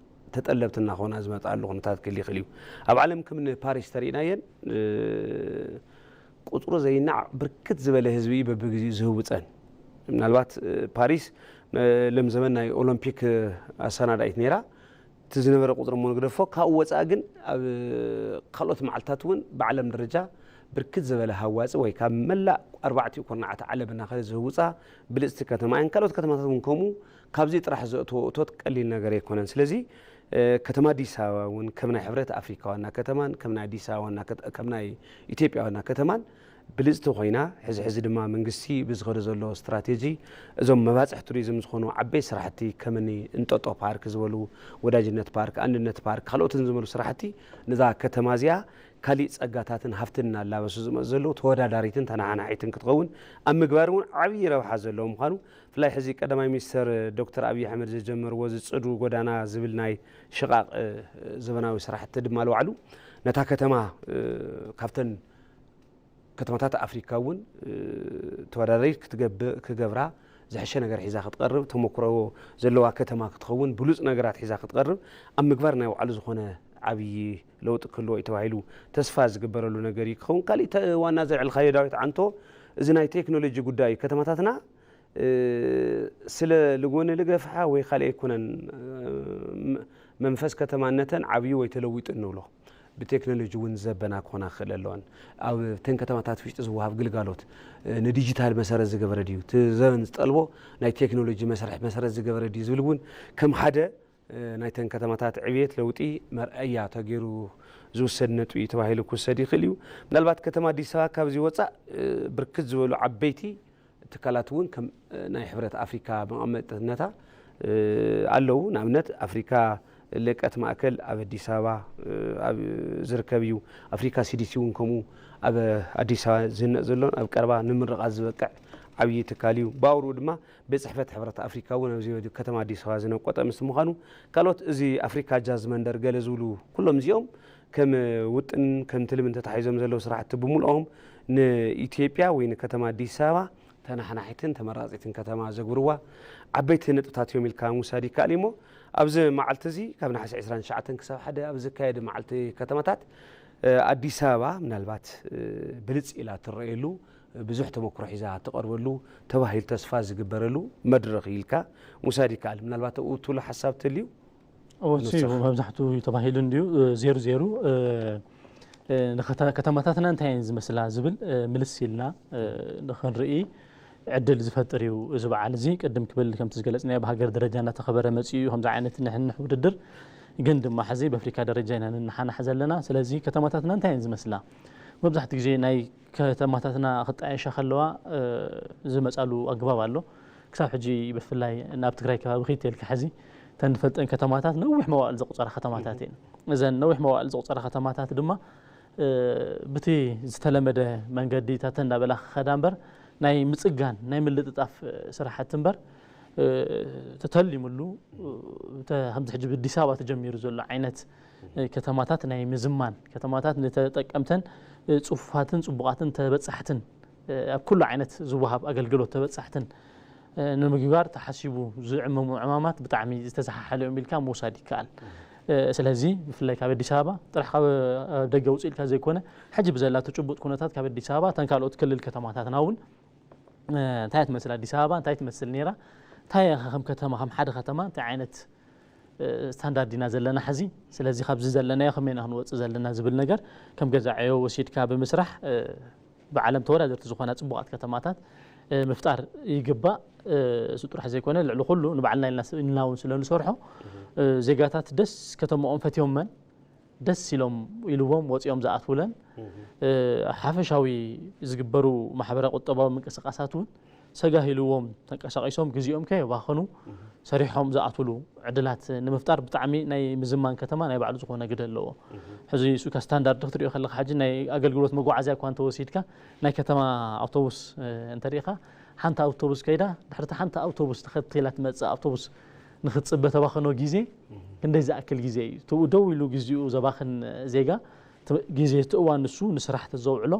ተጠለብቲ እናኾና ዝመፅኣሉ ኩነታት ክህሉ ይኽእል እዩ። ኣብ ዓለም ከም ንፓሪስ ተሪእናየን፣ ቁፅሩ ዘይናዕ ብርክት ዝበለ ህዝቢ እዩ በብግዚኡ ዝህውፀን። ምናልባት ፓሪስ ሎም ዘመን ናይ ኦሎምፒክ ኣሰናዳኢት ነይራ። እቲ ዝነበረ ቁፅሪ እሞ ንግደፎ፣ ካብኡ ወፃኢ ግን ኣብ ካልኦት መዓልታት እውን ብዓለም ደረጃ ብርክት ዝበለ ሃዋፂ ወይ ካብ መላእ ኣርባዕቲኡ ኩርናዓት ዓለም እናኸደ ዝህውፃ ብልፅቲ ከተማ እየን። ካልኦት ከተማታት እውን ከምኡ። ካብዚ ጥራሕ ዘእትዎ እቶት ቀሊል ነገር ኣይኮነን። ስለዚ ከተማ ኣዲስ ኣበባ እውን ከም ናይ ሕብረት ኣፍሪካ ዋና ከተማን ከም ናይ ኣዲስ ኣበባ ዋና ከተ-፣ ከም ናይ ኢትዮጵያ ዋና ከተማን ብልፅቲ ኮይና፣ ሕዚ ሕዚ ድማ መንግስቲ ብዝኸዶ ዘሎ ስትራቴጂ እዞም መባፅሕ ቱሪዝም ዝኾኑ ዓበይቲ ስራሕቲ ከምኒ እንጦጦ ፓርክ ዝበሉ፣ ወዳጅነት ፓርክ፣ ኣንድነት ፓርክ፣ ካልኦትን ዝበሉ ስራሕቲ ነዛ ከተማ እዚኣ ካሊእ ፀጋታትን ሃፍትን እናላበሱ ዝመፁ ዘለዉ ተወዳዳሪትን ተነሓናሒትን ክትኸውን ኣብ ምግባር እውን ዓብዪ ረብሓ ዘለዎ ምዃኑ፣ ብፍላይ ሕዚ ቀዳማይ ሚኒስተር ዶክተር ኣብዪ ኣሕመድ ዝጀመርዎ እዚ ፅዱ ጎዳና ዝብል ናይ ሽቓቕ ዘበናዊ ስራሕቲ ድማ ንባዕሉ ነታ ከተማ ካብተን ከተማታት ኣፍሪካ እውን ተወዳዳሪት ክትገብእ ክገብራ ዝሕሸ ነገር ሒዛ ክትቀርብ ተሞክሮ ዘለዋ ከተማ ክትኸውን ብሉፅ ነገራት ሒዛ ክትቀርብ ኣብ ምግባር ናይ ባዕሉ ዝኾነ ዓብዪ ለውጢ ክህልዎ እዩ ተባሂሉ ተስፋ ዝግበረሉ ነገር እዩ ክኸውን። ካሊእ ዋና ዘልዕልካዮ ዳዊት ዓንቶ እዚ ናይ ቴክኖሎጂ ጉዳይ እዩ። ከተማታትና ስለ ልጎኒ ልገፍሓ ወይ ካልእ ኣይኮነን። መንፈስ ከተማነተን ዓብዩ ወይ ተለዊጡ ንብሎ ብቴክኖሎጂ እውን ዘበና ክኾና ክኽእል ኣለዋን። ኣብ ተን ከተማታት ውሽጢ ዝወሃብ ግልጋሎት ንዲጂታል መሰረት ዝገበረ ድዩ፣ እቲ ዘበን ዝጠልቦ ናይ ቴክኖሎጂ መሰርሒ መሰረት ዝገበረ ድዩ ዝብል እውን ከም ሓደ ናይተን ከተማታት ዕብየት ለውጢ መርኣያ ተገይሩ ዝውሰድ ነጥቢ እዩ ተባሂሉ ክውሰድ ይኽእል እዩ። ምናልባት ከተማ ኣዲስ ኣበባ ካብዚ ወፃእ ብርክት ዝበሉ ዓበይቲ ትካላት እውን ከም ናይ ሕብረት ኣፍሪካ መቐመጥነታ ኣለዉ። ንኣብነት ኣፍሪካ ልቀት ማእከል ኣብ ኣዲስ ኣበባ ኣብ ዝርከብ እዩ። ኣፍሪካ ሲዲሲ እውን ከምኡ ኣብ ኣዲስ ኣበባ ዝህነፅ ዘሎን ኣብ ቀረባ ንምርቓት ዝበቅዕ ዓብዪ ትካል እዩ። ብኣውርኡ ድማ ቤት ፅሕፈት ሕብረት ኣፍሪካ እውን ኣብዚ ወዲ ከተማ ኣዲስ ኣበባ ዝነቆጠ ምስ ምዃኑ ካልኦት እዚ ኣፍሪካ ጃዝ መንደር ገለ ዝብሉ ኩሎም እዚኦም ከም ውጥን ከም ትልሚ እንተታሒዞም ዘለዉ ስራሕቲ ብምልኦም ንኢትዮጵያ ወይ ንከተማ ኣዲስ ኣበባ ተናሓናሒትን ተመራፂትን ከተማ ዘግብርዋ ዓበይቲ ነጥብታት እዮም ኢልካ ምውሳድ ይከኣል እሞ ኣብዚ መዓልቲ እዚ ካብ ነሓሰ ዕስራን ትሽዓተን ክሳብ ሓደ ኣብ ዝካየድ መዓልቲ ከተማታት ኣዲስ ኣበባ ምናልባት ብልፅ ኢላ ትረኣየሉ ብዙሕ ተመክሮ ሒዛ ትቐርበሉ ተባሂሉ ተስፋ ዝግበረሉ መድረኽ ኢልካ ምውሳድ ይከኣል። ምናልባት ኣብኡ ትብሎ ሓሳብ ተልዩ እወ ንስኻ። መብዛሕትኡ ተባሂሉ እንድዩ እ፣ ዜሩ ዜሩ እ፣ እ፣ ንኸተ- ከተማታትና እንታይ እየን ዝመስላ ዝብል እ፣ ምልስ ኢልና እ፣ ንኽንርኢ ዕድል ዝፈጥር እዩ። እዚ በዓል እዚ ቅድም ክብል ከምቲ ዝገለፅናዮ ብሃገር ደረጃ እናተኸበረ መፂኡ እዩ። ከምዚ ዓይነት ንሕንሕ ውድድር ግን ድማ ሕዚ በኣፍሪካ ደረጃ ኢና ንነሓናሕ ዘለና። ስለዚ ከተማታትና እንታይ እየን ዝመስላ? መብዛሕትኡ ግዜ ናይ ከተማታትና ክጣየሻ ከለዋ እ፣ ዝመፃሉ ኣግባብ ኣሎ። ክሳብ ሕጂ ብፍላይ ናብ ትግራይ ከባቢ ኺድ ተልካ ሕዚ እተን ንፈልጠን ከተማታት ነዊሕ መዋእል ዘቑፀራ ከተማታት እየን። እዘን ነዊሕ መዋእል ዘቑፀራ ከተማታት ድማ እ፣ ብቲ ዝተለመደ መንገዲ ታተ እንዳበላ ክኸዳ እምበር ናይ ምፅጋን ናይ ምልጥጣፍ እ፣ ስራሕቲ እምበር እ፣ ተተሊሙሉ እ፣ ተ- ከምዚ ሕጂ ብኣዲስ ኣበባ ተጀሚሩ ዘሎ ዓይነት እ፣ ከተማታት ናይ ምዝማን ከተማታት ንተጠቀምተን እ፣ ፅፉፋትን ፅቡቓትን ተበፃሕትን እ፣ ኣብ ኩሉ ዓይነት ዝወሃብ ኣገልግሎት ተበፃሕትን እ፣ ንምግባር ተሓሲቡ ዝዕመሙ ዕማማት ብጣዕሚ ዝተዘሓሓሉ እዮም ኢልካ ምውሳድ ይከኣል። እ፣ ስለዚ ብፍላይ ካብ ኣዲስ ኣበባ ጥራሕ ካብ ኣብ ደገ ውፅእ ኢልካ ዘይኮነ ሕጂ ብዘላቶ ጭቡጥ ኩነታት ካብ ኣዲስ ኣበባ እተን ካልኦት ክልል ከተማታትና እውን እ፣ እንታይ ትመስል ኣዲስ ኣበባ እንታይ ትመስል ነይራ እንታይ ኢኻ ከም ከተማ ከም ሓደ ከተማ እንታይ ዓይነት እ፣ ስታንዳርድ ኢና ዘለና ሕዚ ስለዚ ካብዚ ዘለናዮ ከመይ ኢና ክንወፅእ ዘለና ዝብል ነገር ከም ገዛ ዕዮ ወሲድካ ብምስራሕ እ፣ ብዓለም ተወዳደርቲ ዝኾና ፅቡቓት ከተማታት እ፣ ምፍጣር ይግባእ። እ፣ እሱ ጥራሕ ዘይኮነ ልዕሊ ኩሉ ንባዕልና ኢልና ስ- ኢልና እውን ስለ ንሰርሖ እ፣ ዜጋታት ደስ ከተማኦም ፈትዮመን ደስ ኢሎም ኢልዎም ወፂኦም ዝኣትውለን እ፣ ሓፈሻዊ ዝግበሩ ማሕበረ ቁጠባዊ ምንቅስቃሳት እውን ሰጋሂልዎም ተንቀሳቂሶም ግዜኦም ከየባኸኑ ሰሪሖም ዝኣትውሉ ዕድላት ንምፍጣር ብጣዕሚ ናይ ምዝማን ከተማ ናይ ባዕሉ ዝኾነ ግደ ኣለዎ። ሕዚ እሱ ካብ ስታንዳርድ ክትሪኦ ከለካ ሕጂ ናይ ኣገልግሎት መጓዓዝያ እኳ እንተወሲድካ ናይ ከተማ ኣውቶቡስ እ፣ እንተሪኢኻ ሓንቲ ኣውቶቡስ ከይዳ ድሕርቲ ሓንቲ ኣውቶቡስ ተኸቲላ ትመፅእ ኣውቶቡስ ንኽትፅበ ተባኸኖ ግዜ ክንደይ ዝኣክል ግዜ እዩ ትብኡ ደው ኢሉ ግዜኡ ዘባኽን ዜጋ ት- ግዜ እቲ እዋን ንሱ ንስራሕ ተዘውዕሎ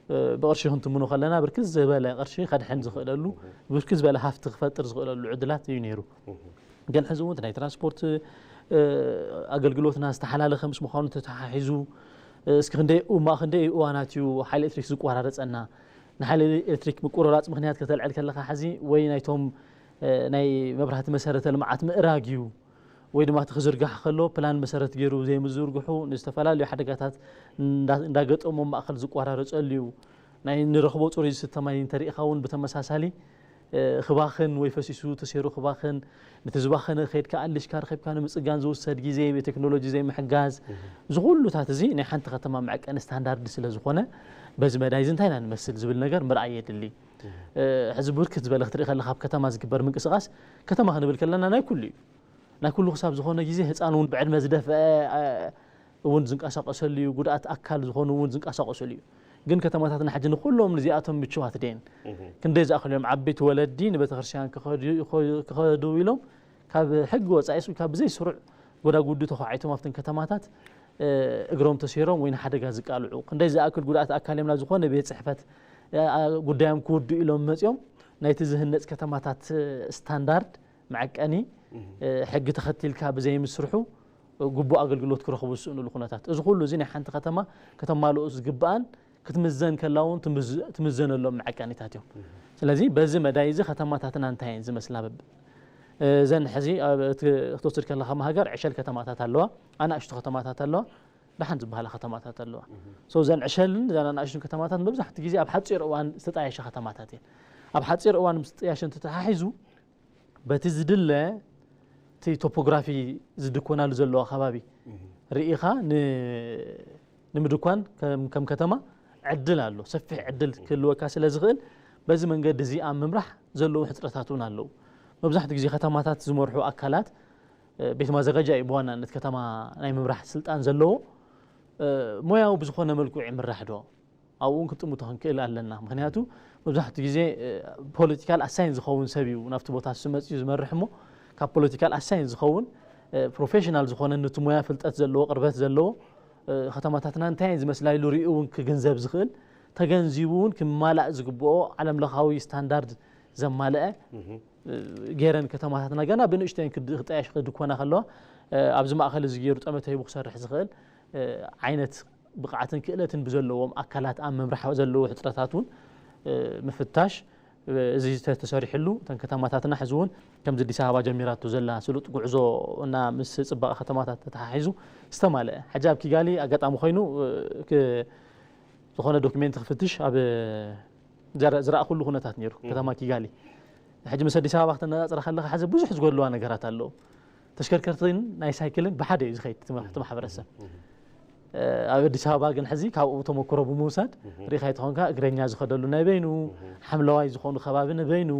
እ፣ ብቕርሺ ክንትምኖ ከለና ብርክት ዝበለ ቅርሺ ከድሕን ዝኽእለሉ ብርክት ዝበለ ሃፍቲ ክፈጥር ዝኽእለሉ ዕድላት እዩ ነይሩ። ግን ሕዚ እውን እቲ ናይ ትራንስፖርት እ፣ ኣገልግሎትና ዝተሓላለኸ ምስ ምዃኑ ተተሓሒዙ እ፣ እስኪ ክንደይ እማ ክንደይ እዋናት እዩ ሓይሊ ኤሌክትሪክ ዝቆራረፀና ንሓይሊ ኤሌክትሪክ ምቁርራፅ ምክንያት ከተልዕል ከለካ ሕዚ ወይ ናይቶም እ፣ ናይ መብራህቲ መሰረተ ልምዓት ምእራግ እዩ ወይ ድማ እቲ ክዝርጋሕ ከሎ ፕላን መሰረት ገይሩ ዘይምዝርግሑ ንዝተፈላለዩ ሓደጋታት እንዳ- እንዳገጠሞ ማእኸል ዝቆራረፀሉ እዩ ናይ ንረኽቦ ፅሩይ ዝስተ ማይ እንተሪኢኻ እውን ብተመሳሳሊ እ፣ ክባኽን ወይ ፈሲሱ ተሰይሩ ክባኽን ነቲ ዝባኸነ ከይድካ ኣሊሽካ ረኺብካ ንምፅጋን ዝውሰድ ግዜ ብቴክኖሎጂ ዘይምሕጋዝ እዚ ኩሉታት እዚ ናይ ሓንቲ ከተማ መዐቀኒ ስታንዳርድ ስለ ዝኾነ በዚ መዳይ እዚ እንታይ ኢና ንመስል ዝብል ነገር ምርኣይ የድሊ እ፣ ሕዚ ብርክት ዝበለ ክትርኢ ከለካ ኣብ ከተማ ዝግበር ምንቅስቃስ ከተማ ክንብል ከለና ናይ ኩሉ እዩ ናይ ኩሉ ክሳብ ዝኾነ ግዜ ህፃን እውን ብዕድመ ዝደፍአ እ፣ እውን ዝንቀሳቀሰሉ እዩ ጉድኣት ኣካል ዝኾኑ እውን ዝንቀሳቀሰሉ እዩ ግን ከተማታትና ሕጂ ንኩሎም ንዚኣቶም ምችዋት ደን ክንደይ ዝኣኽል እዮም ዓበይቲ ወለዲ ንቤተክርስትያን ክኸዱ ኢሎም ካብ ሕጊ ወፃኢ ካብ ብዘይ ስሩዕ ጎዳጉዲ ተኳዒቶም ኣብተን ከተማታት እግሮም ተሲሮም ወይ ንሓደጋ ዝቃልዑ ክንደይ ዝኣክል ጉድኣት ኣካል እዮም ናብ ዝኾነ ቤት ፅሕፈት ጉዳዮም ክውዱ ኢሎም መፂኦም ናይቲ ዝህነፅ ከተማታት ስታንዳርድ መዐቀኒ ሕጊ ተኸቲልካ ብዘይምስርሑ ግቡእ ኣገልግሎት ክረኽቡ ዝስእኑሉ ኩነታት። እዚ ኩሉ እዚ ናይ ሓንቲ ከተማ ከተማልኦ ዝግብኣን ክትምዘን ከላ እውን ትምዘነሎም መዐቀኒታት እዮም። ስለዚ በዚ መዳይ እዚ ከተማታትና እንታይ እየን ዝመስላ? እዘን ሕዚ ክትወስድ ከለኻ ማሃገር ዕሸል ከተማታት ኣለዋ፣ ኣናእሽቱ ከተማታት ኣለዋ፣ ደሓን ዝበሃላ ከተማታት ኣለዋ። እዘን ዕሸልን እዘን ኣናእሽቱን ከተማታት መብዛሕትኡ ግዜ ኣብ ሓፂር እዋን ዝተጣየሸ ከተማታት እየን። ኣብ ሓፂር እዋን ምስ ጥያሸን ተተሓሒዙ በቲ ዝድለ እቲ ቶፖግራፊ ዝድኮናሉ ዘለዋ ከባቢ ርኢኻ ንምድኳን ከም ከተማ ዕድል ኣሎ። ሰፊሕ ዕድል ክህልወካ ስለ ዝኽእል በዚ መንገዲ እዚ ኣብ ምምራሕ ዘለዉ ሕፅረታት እውን ኣለዉ። መብዛሕትኡ ግዜ ከተማታት ዝመርሑ ኣካላት ቤት ማዘጋጃ እዩ ብዋናነት ከተማ ናይ ምምራሕ ስልጣን ዘለዎ። ሞያዊ ብዝኾነ መልክዑ ይምራሕ ዶ ኣብኡ እውን ክጥምቶ ክንክእል ኣለና። ምክንያቱ መብዛሕትኡ ግዜ ፖለቲካል ኣሳይን ዝኸውን ሰብ እዩ ናብቲ ቦታ ዝመፅእ እዩ ዝመርሕ እሞ ካብ ፖለቲካል ኣሳይን ዝኸውን ፕሮፌሽናል ዝኾነ ነቲ ሞያ ፍልጠት ዘለዎ ቅርበት ዘለዎ ከተማታትና እንታይ ዝመስላ ኢሉ ሪኡ እውን ክግንዘብ ዝኽእል ተገንዚቡ እውን ክማላእ ዝግብኦ ዓለም ለኻዊ ስታንዳርድ ዘማልአ ገይረን ከተማታትና ገና ብንእሽተን ክጣየሽ ክድኮና ከለዋ ኣብዚ ማእኸል እዚ ገይሩ ጠመተ ሂቡ ክሰርሕ ዝኽእል ዓይነት ብቕዓትን ክእለትን ብዘለዎም ኣካላት ኣብ ምምራሕ ዘለዉ ሕፅረታት እውን ምፍታሽ እዚ ተሰሪሕሉ እተን ከተማታትና ሕዚ እውን ከምዚ ኣዲስ ኣበባ ጀሚራቶ ዘላ ስሉጥ ጉዕዞ እና ምስ ፅባቐ ከተማታት ተተሓሒዙ ዝተማልአ ሕጂ ኣብ ኪጋሊ ኣጋጣሚ ኮይኑ ዝኾነ ዶክሜንት ክፍትሽ ኣብ ዝረኣኩሉ ኩነታት ነይሩ ከተማ ኪጋሊ። ሕጂ ምስ ኣዲስ ኣበባ ክተነፃፅራ ከለካ ሕዚ ብዙሕ ዝጎድልዋ ነገራት ኣለዉ። ተሽከርከርትን ናይ ሳይክልን ብሓደ እዩ ዝኸይድ እቲ ማሕበረሰብ። ኣብ ኣዲስ ኣበባ ግን ሕዚ ካብኡ ተመክሮ ብምውሳድ ርኢኻ ተኾንካ እግረኛ ዝኸደሉ ናይ በይኑ፣ ሓምለዋይ ዝኾኑ ከባቢ ንበይኑ፣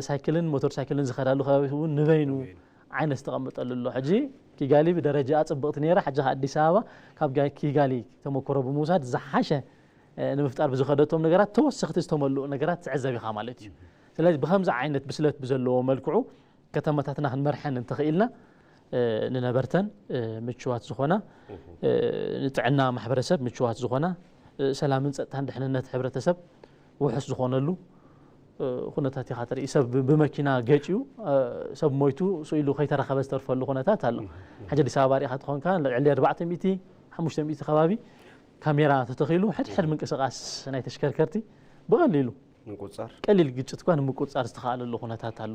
ሳይክልን ሞተር ሳይክልን ዝኸዳሉ ከባቢ እውን ንበይኑ ዓይነት ዝተቐመጠሉ ኣሎ። ሕጂ ኪጋሊ ብደረጃኣ ፅብቕቲ ነይራ። ሕጂ ከ ኣዲስ ኣበባ ካብ ኪጋሊ ተመክሮ ብምውሳድ ዝሓሸ ንምፍጣር ብዝኸደቶም ነገራት ተወሰኽቲ ዝተመልኡ ነገራት ትዕዘብ ኢኻ ማለት እዩ። ስለዚ ብኸምዚ ዓይነት ብስለት ብዘለዎ መልክዑ ከተማታትና ክንመርሐን እንተኽኢልና ንነበርተን ምችዋት ዝኾና፣ ንጥዕና ማሕበረሰብ ምችዋት ዝኾና፣ ሰላምን ፀጥታን ድሕንነት ሕብረተሰብ ውሑስ ዝኾነሉ ኩነታት ኢኻ ትርኢ። ሰብ ብመኪና ገጭዩ ሰብ ሞይቱ ስኢሉ ከይተረኸበ ዝተርፈሉ ኩነታት ኣሎ። ሕጂ ኣዲስ ኣበባ ሪኢኻ ተኾንካ ልዕሊ ኣርባዕተ ሚእቲ ሓሙሽተ ሚእቲ ከባቢ ካሜራ ተተኺሉ ሕድሕድ ምንቅስቓስ ናይ ተሽከርከርቲ ብቐሊሉ ምቁፅፃር ቀሊል ግጭት እኳ ንምቁፅፃር ዝተኽኣለሉ ኩነታት ኣሎ።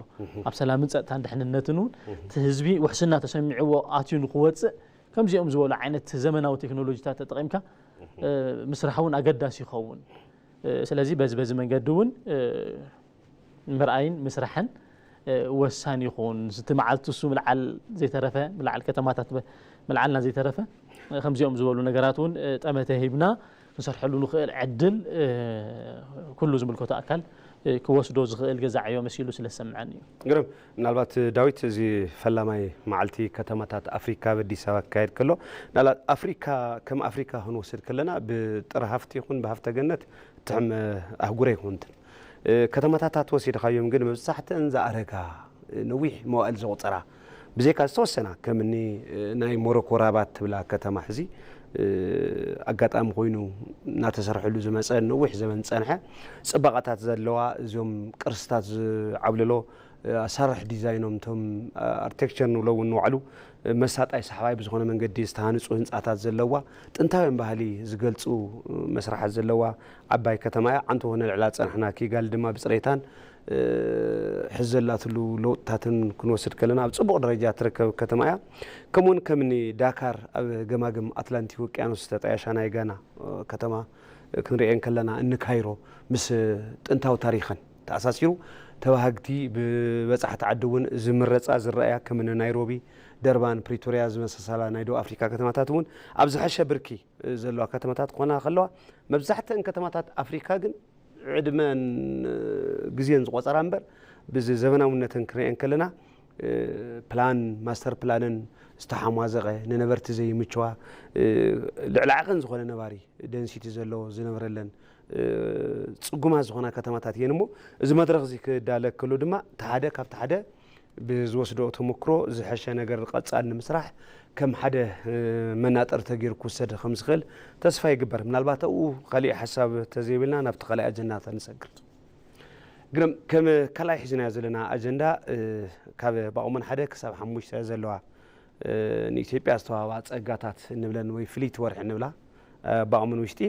ኣብ ሰላምን ፀጥታን ድሕንነትን እውን እቲ ህዝቢ ውሕስና ተሰሚዕዎ ኣትዩ ንክወፅእ ከምዚኦም ዝበሉ ዓይነት ዘመናዊ ቴክኖሎጂታት ተጠቒምካ ምስራሕ እውን ኣገዳሲ ይኸውን። ስለዚ በዚ በዚ መንገዲ እውን ምርኣይን ምስራሕን ወሳኒ ይኸውን። እቲ መዓልቲ እሱ ምልዓል ዘይተረፈ ምልዓል ከተማታት ምልዓልና ዘይተረፈ ከምዚኦም ዝበሉ ነገራት እውን ጠመተ ሂብና ክንሰርሐሉ ንኽእል ዕድል ኩሉ ዝምልከቶ ኣካል ክወስዶ ዝኽእል ገዛዕ እዮ መሲሉ ስለ ዝሰምዐኒ እዩ። ግርም። ምናልባት ዳዊት፣ እዚ ፈላማይ መዓልቲ ከተማታት ኣፍሪካ ኣብ ኣዲስ ኣበባ ክካየድ ከሎ ምናልባት ኣፍሪካ ከም ኣፍሪካ ክንወስድ ከለና ብጥረ ሃፍቲ ይኹን ብሃፍተ ገነት ትሕም ኣህጉር ኣይኮንትን። ከተማታት ተወሲድካዮም ግን መብዛሕትአን ዝኣረጋ ነዊሕ መዋእል ዘቑፀራ ብዘይካ ዝተወሰና ከምኒ ናይ ሞሮኮ ራባት ትብላ ከተማ ሕዚ ኣጋጣሚ ኮይኑ እናተሰርሐሉ ዝመፀ ነዊሕ ዘመን ዝፀንሐ ፅባቐታት ዘለዋ እዚኦም ቅርስታት ዝዓብልሎ ኣሳርሕ ዲዛይኖም እቶም ኣርቴክቸር ንብሎ እውን ንባዕሉ መሳጣይ ሰሓባይ ብዝኾነ መንገዲ ዝተሃንፁ ህንፃታት ዘለዋ ጥንታውያን ባህሊ ዝገልፁ መስራሓት ዘለዋ ዓባይ ከተማ እያ። ዓንቶ ነልዕላ ዝፀናሕና ኪጋሊ ድማ ብፅሬታን ሕዚ ዘላትሉ ለውጥታትን ክንወስድ ከለና ኣብ ፅቡቕ ደረጃ ትርከብ ከተማ እያ። ከምኡውን ከምኒ ዳካር ኣብ ገማግም ኣትላንቲክ ውቅያኖስ ዝተጣየሻ ናይ ጋና ከተማ ክንሪኤን ከለና እኒ ካይሮ ምስ ጥንታዊ ታሪኸን ተኣሳሲሩ ተባሃግቲ ብበፃሕቲ ዓዲ እውን ዝምረፃ ዝረኣያ ከምኒ ናይሮቢ፣ ደርባን ፕሪቶርያ ዝመሳሰላ ናይ ደቡብ ኣፍሪካ ከተማታት እውን ኣብ ዝሐሸ ብርኪ ዘለዋ ከተማታት ክኾና ከለዋ መብዛሕትአን ከተማታት ኣፍሪካ ግን ዕድመን ግዜን ዝቆፀራ እምበር ብዚ ዘበናውነተን ክንሪኤን ከለና ፕላን ማስተር ፕላነን ዝተሓሟዘቐ ንነበርቲ ዘይምችዋ ልዕሊ ዓቐን ዝኾነ ነባሪ ደንሲቲ ዘለዎ ዝነብረለን ፅጉማት ዝኾና ከተማታት እየን እሞ እዚ መድረኽ እዚ ክዳለ ከሎ ድማ እቲ ሓደ ካብቲ ሓደ ብዝወስዶ ተመክሮ ዝሐሸ ነገር ንቐጻል ንምስራሕ ከም ሓደ መናጠር ተገይሩ ክውሰድ ከም ዝኽእል ተስፋ ይግበር። ምናልባት ኣብኡ ካሊእ ሓሳብ ተዘይብልና ናብቲ ካልኣይ ኣጀንዳ ንሰግር። ግርም፣ ከም ካልኣይ ሒዝናዮ ዘለና ኣጀንዳ ካብ ባቑመን ሓደ ክሳብ ሓሙሽተ ዘለዋ ንኢትዮጵያ ዝተዋህባ ጸጋታት እንብለን ወይ ፍልይቲ ወርሒ እንብላ ባቑመን ውሽጢ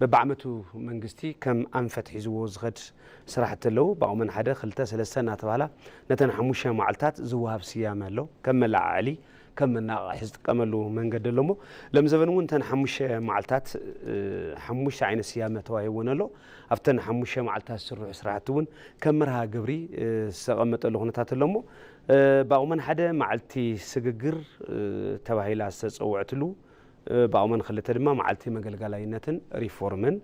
በብዓመቱ መንግስቲ ከም ኣንፈት ሒዝዎ ዝኸድ ስራሕቲ ኣለዉ። ባቑመን ሓደ ክልተ ሰለስተ እናተባህላ ነተን ሓሙሽተ መዓልታት ዝወሃብ ስያመ ኣሎ። ከም መለዓዕሊ ከም መነቓቕሒ ዝጥቀመሉ መንገዲ ኣሎ እሞ ሎም ዘበን እውን እተን ሓሙሽተ መዓልታት ሓሙሽተ ዓይነት ስያመ ተዋሂብወን ኣሎ። ኣብተን ሓሙሽተ መዓልታት ዝስርሑ ስራሕቲ እውን ከም መርሃ ግብሪ ዝተቐመጠሉ ኩነታት ኣሎ እሞ ባቑመን ሓደ መዓልቲ ስግግር ተባሂላ ዝተፀውዐትሉ ባቑመን ክልተ ድማ መዓልቲ መገልገላይነትን ሪፎርምን፣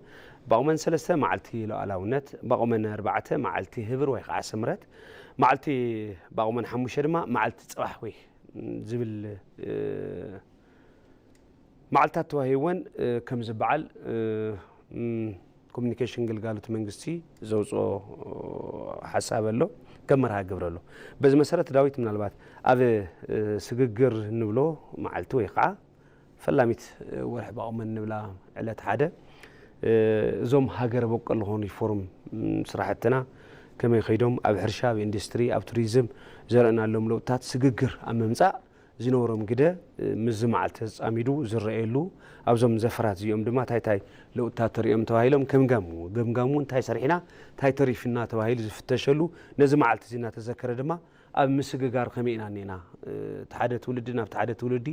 ባቑመን ሰለስተ መዓልቲ ሉዓላውነት፣ ባቑመን ኣርባዕተ መዓልቲ ህብር ወይ ከዓ ስምረት፣ መዓልቲ ባቑመን ሓሙሽተ ድማ መዓልቲ ፅባሕ ወይ ዝብል መዓልታት ተዋሂወን ከም ዝበዓል ኮሚኒኬሽን ግልጋሎት መንግስቲ ዘውፅኦ ሓሳብ ኣሎ፣ ከም መርሃ ግብሪ ኣሎ። በዚ መሰረት ዳዊት ምናልባት ኣብ ስግግር ንብሎ መዓልቲ ወይ ከዓ ፈላሚት ወርሒ ባቑመን ንብላ ዕለት ሓደ እዞም ሃገር በቀል ዝኾኑ ሪፎርም ስራሕትና ከመይ ከይዶም ኣብ ሕርሻ፣ ኣብ ኢንዱስትሪ፣ ኣብ ቱሪዝም ዘርእናሎም ለውጥታት ስግግር ኣብ ምምፃእ ዝነበሮም ግደ ምስዚ መዓልቲ ተፃሚዱ ዝረኣየሉ ኣብዞም ዘፈራት እዚኦም ድማ እንታይ እንታይ ለውጥታት ተሪኦም ተባሂሎም ከምጋም ገምጋሙ እንታይ ሰሪሕና እንታይ ተሪፍና ተባሂሉ ዝፍተሸሉ ነዚ መዓልቲ እዚ እናተዘከረ ድማ ኣብ ምስግጋር ከመይ ኢና እኒና እቲ ሓደ ትውልዲ ናብቲ ሓደ ትውልዲ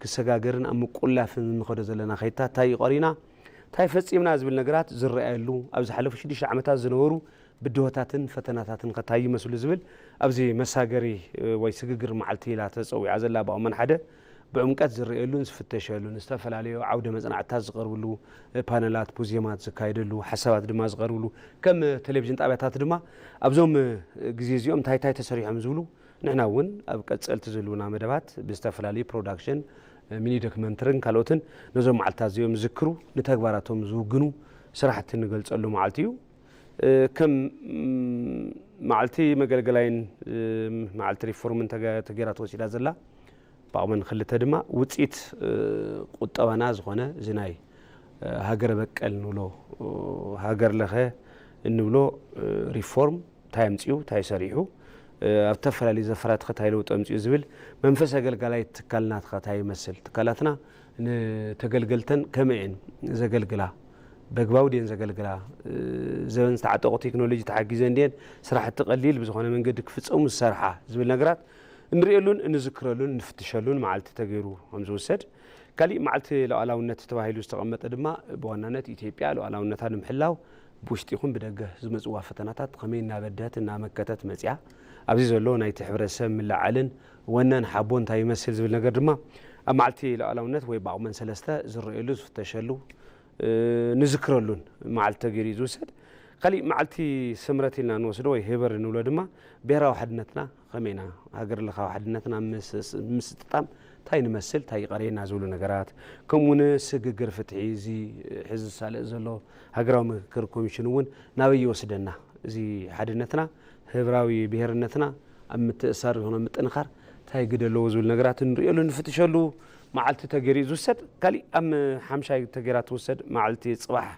ክሰጋገርን ኣብ ምቁላፍን እንኸዶ ዘለና ከይታ እንታይ ይቐሪና እንታይ ፈፂምና ዝብል ነገራት ዝረኣየሉ ኣብ ዝሓለፉ ሽዱሽተ ዓመታት ዝነበሩ ብድሆታትን ፈተናታትን ከታይ ይመስሉ ዝብል ኣብዚ መሳገሪ ወይ ስግግር መዓልቲ ኢላ ተፀዊዓ ዘላ ባቑመን ሓደ ብዕምቀት ዝረኣየሉን ዝፍተሸሉን ዝተፈላለዩ ዓውደ መፅናዕትታት ዝቐርብሉ ፓነላት ፖዚየማት ዝካየደሉ ሓሳባት ድማ ዝቐርብሉ ከም ቴሌቪዥን ጣብያታት ድማ ኣብዞም ግዜ እዚኦም እንታይ እንታይ ተሰሪሖም ዝብሉ ንሕና እውን ኣብ ቀፀልቲ ዝህልውና መደባት ብዝተፈላለዩ ፕሮዳክሽን ሚኒ ዶክመንተርን ካልኦትን ነዞም መዓልታት እዚኦም ዝዝክሩ ንተግባራቶም ዝውግኑ ስራሕቲ ንገልፀሉ መዓልቲ እዩ። ከም መዓልቲ መገልገላይን መዓልቲ ሪፎርምን ተገይራ ተወሲዳ ዘላ ብኣቕመን ክልተ ድማ ውፅኢት ቁጠባና ዝኾነ እዚ ናይ ሃገር በቀል ንብሎ ሃገር ለኸ እንብሎ ሪፎርም እንታይ ኣምፅኡ እንታይ ሰሪሑ ኣብ ዝተፈላለዩ ዘፈራት ኸ እንታይ ለውጢ ኣምፅኡ ዝብል መንፈስ ኣገልጋላይ ትካልና ኸ እንታይ ይመስል ትካላትና ንተገልገልተን ከመይ እየን ዘገልግላ በግባቡ ድየን ዘገልግላ ዘበን ዝተዓጠቑ ቴክኖሎጂ ተሓጊዘን ድየን ስራሕቲ ቀሊል ብዝኾነ መንገዲ ክፍፀሙ ዝሰርሓ ዝብል ነገራት እንርእየሉን እንዝክረሉን እንፍትሸሉን መዓልቲ ተገይሩ ከም ዝውሰድ ካሊእ መዓልቲ ሉዓላውነት ተባሂሉ ዝተቐመጠ ድማ ብዋናነት ኢትዮጵያ ሉዓላውነታ ንምሕላው ብውሽጢ ይኹን ብደገ ዝመፅዋ ፈተናታት ከመይ እናበደት እናመከተት መፅያ ኣብዚ ዘሎ ናይቲ ሕብረተሰብ ምልዓልን ወነን ሓቦ እንታይ ይመስል ዝብል ነገር ድማ ኣብ መዓልቲ ሉዓላውነት ወይ ብኣቕመን ሰለስተ ዝረኣየሉ ዝፍተሸሉ ንዝክረሉን መዓልቲ ተገይሩ እዩ ዝውሰድ። ካሊእ መዓልቲ ስምረት ኢልና ንወስዶ ወይ ህበር ንብሎ ድማ ብሄራዊ ሓድነትና ከመይ ኢና ሃገር ለኻዊ ሓድነትና ምስጥጣም እንታይ ንመስል እንታይ ይቐረየና ዝብሉ ነገራት ከምኡ እውን ስግግር ፍትሒ እዚ ሕዚ ዝሳለጥ ዘሎ ሃገራዊ ምክክር ኮሚሽን እውን ናበይ ይወስደና እዚ ሓድነትና ህብራዊ ብሄርነትና ኣብ ምትእሳር ዝኾነ ምጥንኻር እንታይ ግደ ኣለዎ ዝብል ነገራት ንርእየሉ ንፍትሸሉ መዓልቲ ተገይሩ እዩ ዝውሰድ። ካሊእ ኣብ ሓምሻይ ተገይራ ትውሰድ መዓልቲ ፅባሕ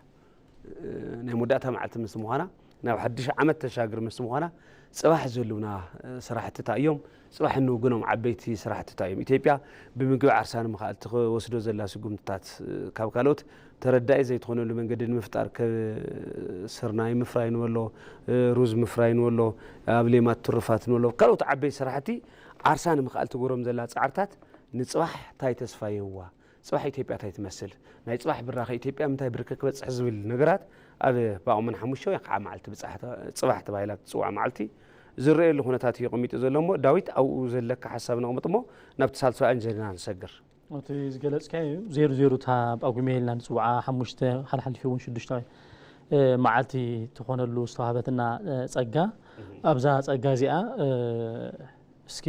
ናይ መወዳእታ መዓልቲ ምስ ምዃና ናብ ሓድሽ ዓመት ተሻግር ምስ ምዃና ፅባሕ ዘሉና ስራሕትታ እዮም። ፅባሕ እንውግኖም ዓበይቲ ስራሕትታ እዮም። ኢትዮጵያ ብምግቢ ዓርሳ ንምኽኣል ትወስዶ ዘላ ስጉምትታት ካብ ካልኦት ተረዳኢ ዘይትኾነሉ መንገዲ ንምፍጣር ስርናይ ምፍራይ ንበሎ፣ ሩዝ ምፍራይ ንበሎ፣ ኣብ ሌማት ትሩፋት ንበሎ ካልኦት ዓበይቲ ስራሕቲ ዓርሳ ንምኽኣል ትገብሮም ዘላ ፃዕርታት ንፅባሕ ታይ ተስፋ ይህብዋ? ፅባሕ ኢትዮጵያ ታይ ትመስል? ናይ ፅባሕ ብራኸ ኢትዮጵያ ምንታይ ብርኪ ክበፅሕ ዝብል ነገራት ኣብ ባቑመን ሓሙሽተ ወይ ከዓ መዓልቲ ብፃሕ- ፅባሕ ተባሂላ ትፅዋዕ መዓልቲ ዝረኣየሉ ኩነታት እዩ ኣቐሚጡ ዘሎ እሞ ዳዊት ኣብኡ ዘለካ ሓሳብ ነቕምጥ እሞ ናብቲ ሳልሳይ ኣጀንዳና ንሰግር። እቲ ዝገለፅካዮ እዩ ዜሩ ዜሩ እታ ጳጉሜ ኢልና ንፅውዓ ሓሙሽተ ሓልሓሊፉ እውን ሽዱሽተ መዓልቲ ትኾነሉ ዝተዋህበትና ፀጋ ኣብዛ ፀጋ እዚኣ እስኪ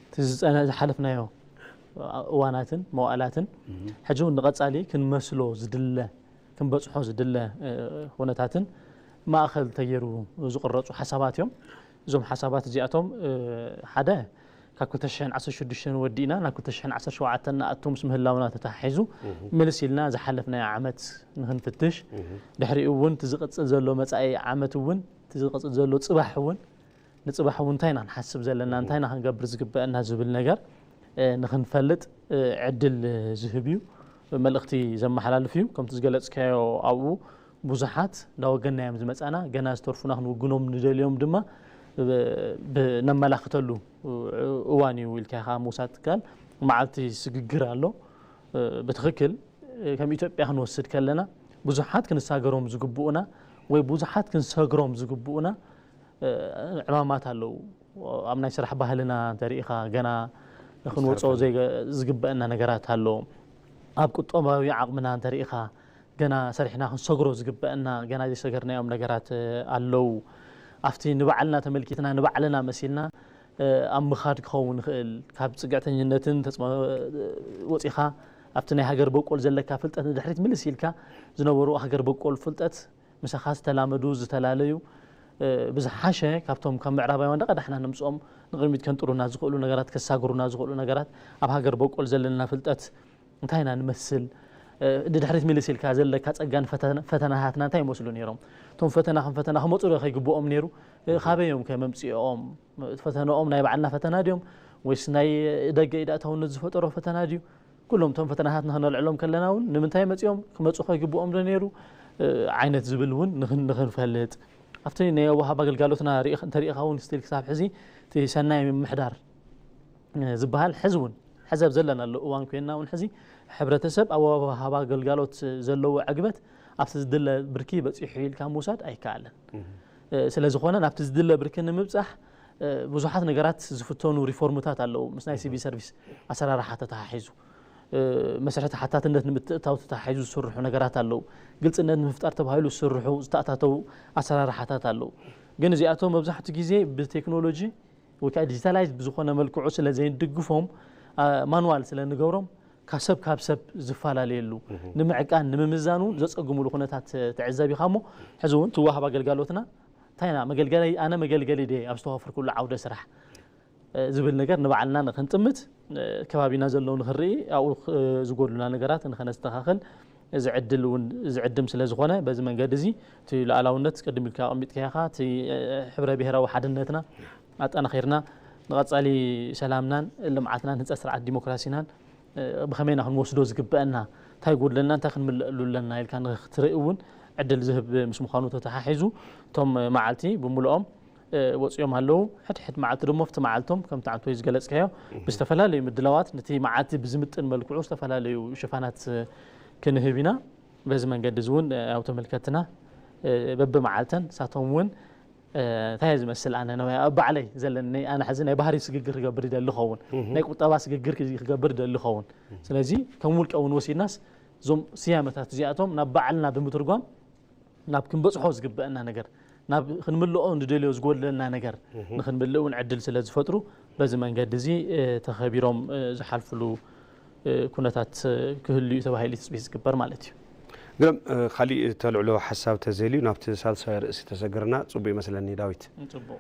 እቲ ዝፀነ ዝሓለፍናዮ እዋናትን መዋእላትን ሕጂ እውን ንቐፃሊ ክንመስሎ ዝድለ ክንበፅሖ ዝድለ ኩነታትን ማእኸል ተገይሩ ዝቕረፁ ሓሳባት እዮም። እዞም ሓሳባት እዚኣቶም ሓደ ካብ ክልተ ሽሕን ዓሰርተ ሽዱሽተን ወዲእና ናብ ክልተ ሽሕን ዓሰርተ ሸውዓተን ንኣቱ ምስ ምህላውና ተተሓሒዙ ምልስ ኢልና ዝሓለፍናዮ ዓመት ንክንፍትሽ፣ ድሕሪኡ እውን እቲ ዝቕፅል ዘሎ መፃኢ ዓመት እውን እቲ ዝቕፅል ዘሎ ፅባሕ እውን ንፅባሕ እውን እንታይ ኢና ንሓስብ ዘለና እንታይ ኢና ክንገብር ዝግበአና ዝብል ነገር ንክንፈልጥ ዕድል ዝህብ እዩ። መልእኽቲ ዘመሓላልፍ እዩ። ከምቲ ዝገለፅካዮ ኣብኡ ብዙሓት እንዳወገንና እዮም ዝመፃና። ገና ዝተርፉና ክንውግኖም ንደልዮም ድማ ነመላኽተሉ እዋን እዩ ኢልካ ኢኻ ምውሳድ ትከኣል። መዓልቲ ስግግር ኣሎ። ብትኽክል ከም ኢትዮጵያ ክንወስድ ከለና ብዙሓት ክንሳገሮም ዝግብኡና ወይ ብዙሓት ክንሰግሮም ዝግብኡና ዕማማት ኣለዉ። ኣብ ናይ ስራሕ ባህልና እንተሪኢኻ ገና ክንወፅኦ ዝግበአና ነገራት ኣሎ። ኣብ ቁጠባዊ ዓቕምና እንተሪኢኻ ገና ሰሪሕና ክንሰግሮ ዝግበአና ገና ዘይሰገርናዮም ነገራት ኣለዉ። ኣብቲ ንባዕልና ተመልኪትና ንባዕልና መሲልና ኣብ ምኻድ ክኸውን ይኽእል። ካብ ፅግዕተኝነትን ወፂኻ ኣብቲ ናይ ሃገር በቆል ዘለካ ፍልጠት ንድሕሪት ምልስ ኢልካ ዝነበሩ ሃገር በቆል ፍልጠት ምሳኻ ዝተላመዱ፣ ዝተላለዩ፣ ብዝሓሸ ካብቶም ካብ ምዕራባውያን ደቐ ዳሕና ነምፅኦም ንቕድሚት ከንጥሩና ዝኽእሉ ነገራት፣ ከሳግሩና ዝኽእሉ ነገራት ኣብ ሃገር በቆል ዘለና ፍልጠት እንታይ ኢና ንመስል፣ ንድሕሪት ምልስ ኢልካ ዘለካ ፀጋን ፈተናታትና እንታይ ይመስሉ ነይሮም? እቶም ፈተና ከም ፈተና ክመፁ ዶ ከይግብኦም ነይሩ? ካበዮም ከ መምፅኦም? ፈተናኦም ናይ ባዕልና ፈተና ድዮም ወይስ ናይ ደገ ኢዳእታውነት ዝፈጠሮ ፈተና ድዩ? ኩሎም እቶም ፈተናታት ንክነልዕሎም ከለና እውን ንምንታይ መፂኦም ክመፁ ከይግብኦም ዶ ነይሩ ዓይነት ዝብል እውን ንክንፈልጥ ኣብቲ ናይ ወሃብ ኣገልጋሎትና እንተሪኢኻ እውን ስቲል ክሳብ ሕዚ እቲ ሰናይ ምምሕዳር ዝበሃል ሕዚ እውን ሕዚ ኣብ ዘለናሉ እዋን ኮይንና እውን ሕዚ ሕብረተሰብ ኣብ ወሃብ ኣገልጋሎት ዘለዎ ዕግበት ኣብቲ ዝድለ ብርኪ በፂሑ ኢልካ ምውሳድ ኣይከኣልን። ስለ ዝኾነ ናብቲ ዝድለ ብርኪ ንምብፃሕ ብዙሓት ነገራት ዝፍተኑ ሪፎርምታት ኣለዉ። ምስ ናይ ሲቪል ሰርቪስ ኣሰራርሓ ተተሓሒዙ መስርሕ ተሓታትነት ንምትእታው ተተሓሒዙ ዝስርሑ ነገራት ኣለዉ። ግልፅነት ንምፍጣር ተባሂሉ ዝስርሑ ዝተኣታተዉ ኣሰራርሓታት ኣለዉ። ግን እዚኣቶም መብዛሕትኡ ግዜ ብቴክኖሎጂ ወይ ከዓ ዲጂታላይዝ ብዝኾነ መልክዑ ስለ ዘይንድግፎም ማኑዋል ስለ ንገብሮም ካብ ሰብ ካብ ሰብ ዝፈላለየሉ ንምዕቃን ንምምዛኑ ዘፀግሙሉ ኩነታት ትዕዘብ ኢኻ እሞ ሕዚ እውን ትዋሃብ ኣገልጋሎትና እንታይ ኢና መገልገሊ ኣነ መገልገሊ ድየ ኣብ ዝተዋፈርኩሉ ዓውደ ስራሕ ዝብል ነገር ንባዕልና ንክንጥምት ከባቢና ዘለዉ ንክንርኢ ኣብኡ ዝጎድሉና ነገራት ንከነስተኻኽል ዝዕድል እውን ዝዕድም ስለ ዝኾነ በዚ መንገዲ እዚ እቲ ሉዓላውነት ቅድም ኢልካ ኣቐሚጥካዮ ኢኻ እቲ ሕብረ ብሔራዊ ሓድነትና ኣጠናኺርና ንቐፃሊ ሰላምናን ልምዓትናን ህንፀት ስርዓት ዲሞክራሲናን ብኸመይ ኢና ክንወስዶ ዝግበአና እንታይ ጎድለና እንታይ ክንምልአሉ ኣለና ኢልካ ንክትርኢ እውን ዕድል ዝህብ ምስ ምዃኑ ተተሓሒዙ እቶም መዓልቲ ብምልኦም ወፂኦም ኣለዉ። ሕድሕድ መዓልቲ ደሞ ኣብቲ መዓልቶም ከምቲ ዓንቶይ ዝገለፅካዮ ብዝተፈላለዩ ምድላዋት ነቲ መዓልቲ ብዝምጥን መልክዑ ዝተፈላለዩ ሽፋናት ክንህብ ኢና። በዚ መንገዲ እዚ እውን ኣብ ተመልከትና በብመዓልተን ንሳቶም እውን እንታይ እየ ዝመስል ኣነ ባዕለይ ዘለኒ ኣነ ሕዚ ናይ ባህሪ ስግግር ክገብር ይደሊ ኸውን ናይ ቁጠባ ስግግር ክገብር ይደሊ ኸውን ስለዚ ከም ውልቀ እውን ወሲድናስ እዞም ስያመታት እዚኣቶም ናብ ባዕልና ብምትርጓም ናብ ክንበፅሖ ዝግበአና ነገር ናብ ክንምልኦ ንደልዮ ዝጎድለና ነገር ንክንምልእ እውን ዕድል ስለ ዝፈጥሩ በዚ መንገዲ እዚ ተኸቢሮም ዝሓልፍሉ ኩነታት ክህሉ እዩ ተባሂሉ ትፅቢት ዝግበር ማለት እዩ። ግርም ካሊእ ተልዕሎ ሓሳብ ተዘልዩ ናብቲ ሳልሳይ ርእሲ ተሰግርና ፅቡቅ ይመስለኒ ዳዊት። ፅቡቅ።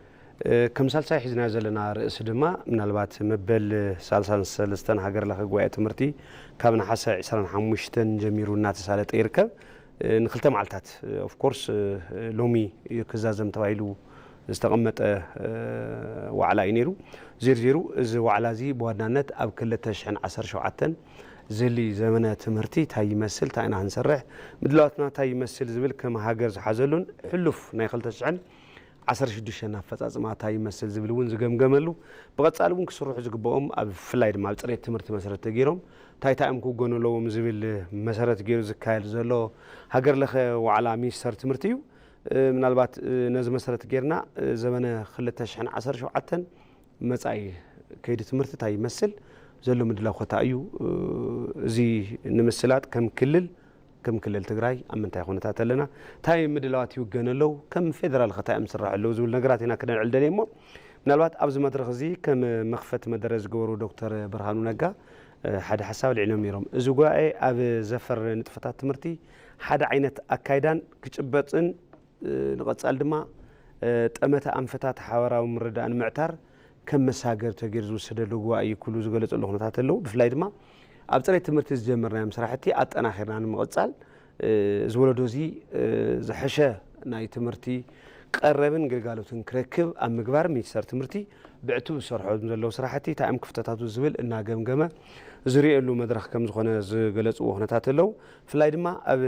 ከም ሳልሳይ ሒዝናዮ ዘለና ርእሲ ድማ ምናልባት መበል ሳልሳን ሰለስተን ሃገር ለኸ ጉባኤ ትምህርቲ ካብ ነሓሰ ዕስራን ሓሙሽተን ጀሚሩ እናተሳለጠ ይርከብ። ንክልተ መዓልታት ኦፍኮርስ ሎሚ ክዛዘም ተባሂሉ ዝተቐመጠ ዋዕላ እዩ ነይሩ። ዜርዜሩ እዚ ዋዕላ እዚ ብዋናነት ኣብ ክልተ ሽሕን ዓሰርተ ሸውዓተን ዘሊ ዘመነ ትምህርቲ እንታይ ይመስል እንታይ ኢና ክንሰርሕ ምድላዋትና እንታይ ይመስል ዝብል ከም ሃገር ዝሓዘሉን ሕሉፍ ናይ ክልተ ሽሕን ዓሰርተ ሽዱሽተን ኣፈፃፅማ እንታይ ይመስል ዝብል እውን ዝገምገመሉ ብቐፃሊ እውን ክስርሑ ዝግበኦም ኣብ ብፍላይ ድማ ኣብ ፅሬት ትምህርቲ መሰረት ተገይሮም እንታይ እንታይ እዮም ክውገኑ ኣለዎም ዝብል መሰረት ገይሩ ዝካየድ ዘሎ ሃገር ለኸ ዋዕላ ሚኒስተር ትምህርቲ እዩ። ምናልባት ነዚ መሰረት ጌርና ዘበነ ክልተ ሽሕን ዓሰርተ ሸውዓተን መፃኢ ከይዲ ትምህርቲ እንታይ ይመስል ዘሎ ምድላው ከታ እዩ። እዚ ንምስላጥ ከም ክልል ከም ክልል ትግራይ ኣብ ምንታይ ኩነታት ኣለና እንታይ ምድላዋት ይውገን ኣለዉ ከም ፌደራል ከታ እዮም ዝስራሕ ኣለዉ ዝብል ነገራት ኢና ክነልዕል ደልየ እሞ ምናልባት ኣብዚ መድረኽ እዚ ከም መኽፈቲ መደረ ዝገበሩ ዶክተር ብርሃኑ ነጋ ሓደ ሓሳብ ኣልዒሎም ነይሮም። እዚ ጉባኤ ኣብ ዘፈር ንጥፈታት ትምህርቲ ሓደ ዓይነት ኣካይዳን ክጭበጥን ንቐፃል ድማ ጠመተ ኣንፈታት ሓበራዊ ምርዳእ ንምዕታር ከም መሳገር ተገይሩ ዝውሰደሉ ጉባኤ እዩ ክብሉ ዝገለጸሉ ኩነታት ኣለዉ። ብፍላይ ድማ ኣብ ጽሬት ትምህርቲ ዝጀመርናዮም ስራሕቲ ኣጠናኺርና ንምቕጻል፣ እዚ ወለዶ እዚ ዝሐሸ ናይ ትምህርቲ ቀረብን ግልጋሎትን ክረክብ ኣብ ምግባር ሚኒስተር ትምህርቲ ብዕቱብ ዝሰርሖም ዘለዉ ስራሕቲ እንታይ እዮም ክፍተታቱ ዝብል እናገምገመ ዝርእየሉ መድረኽ ከም ዝኾነ ዝገለጽዎ ኩነታት ኣለዉ። ብፍላይ ድማ ኣብ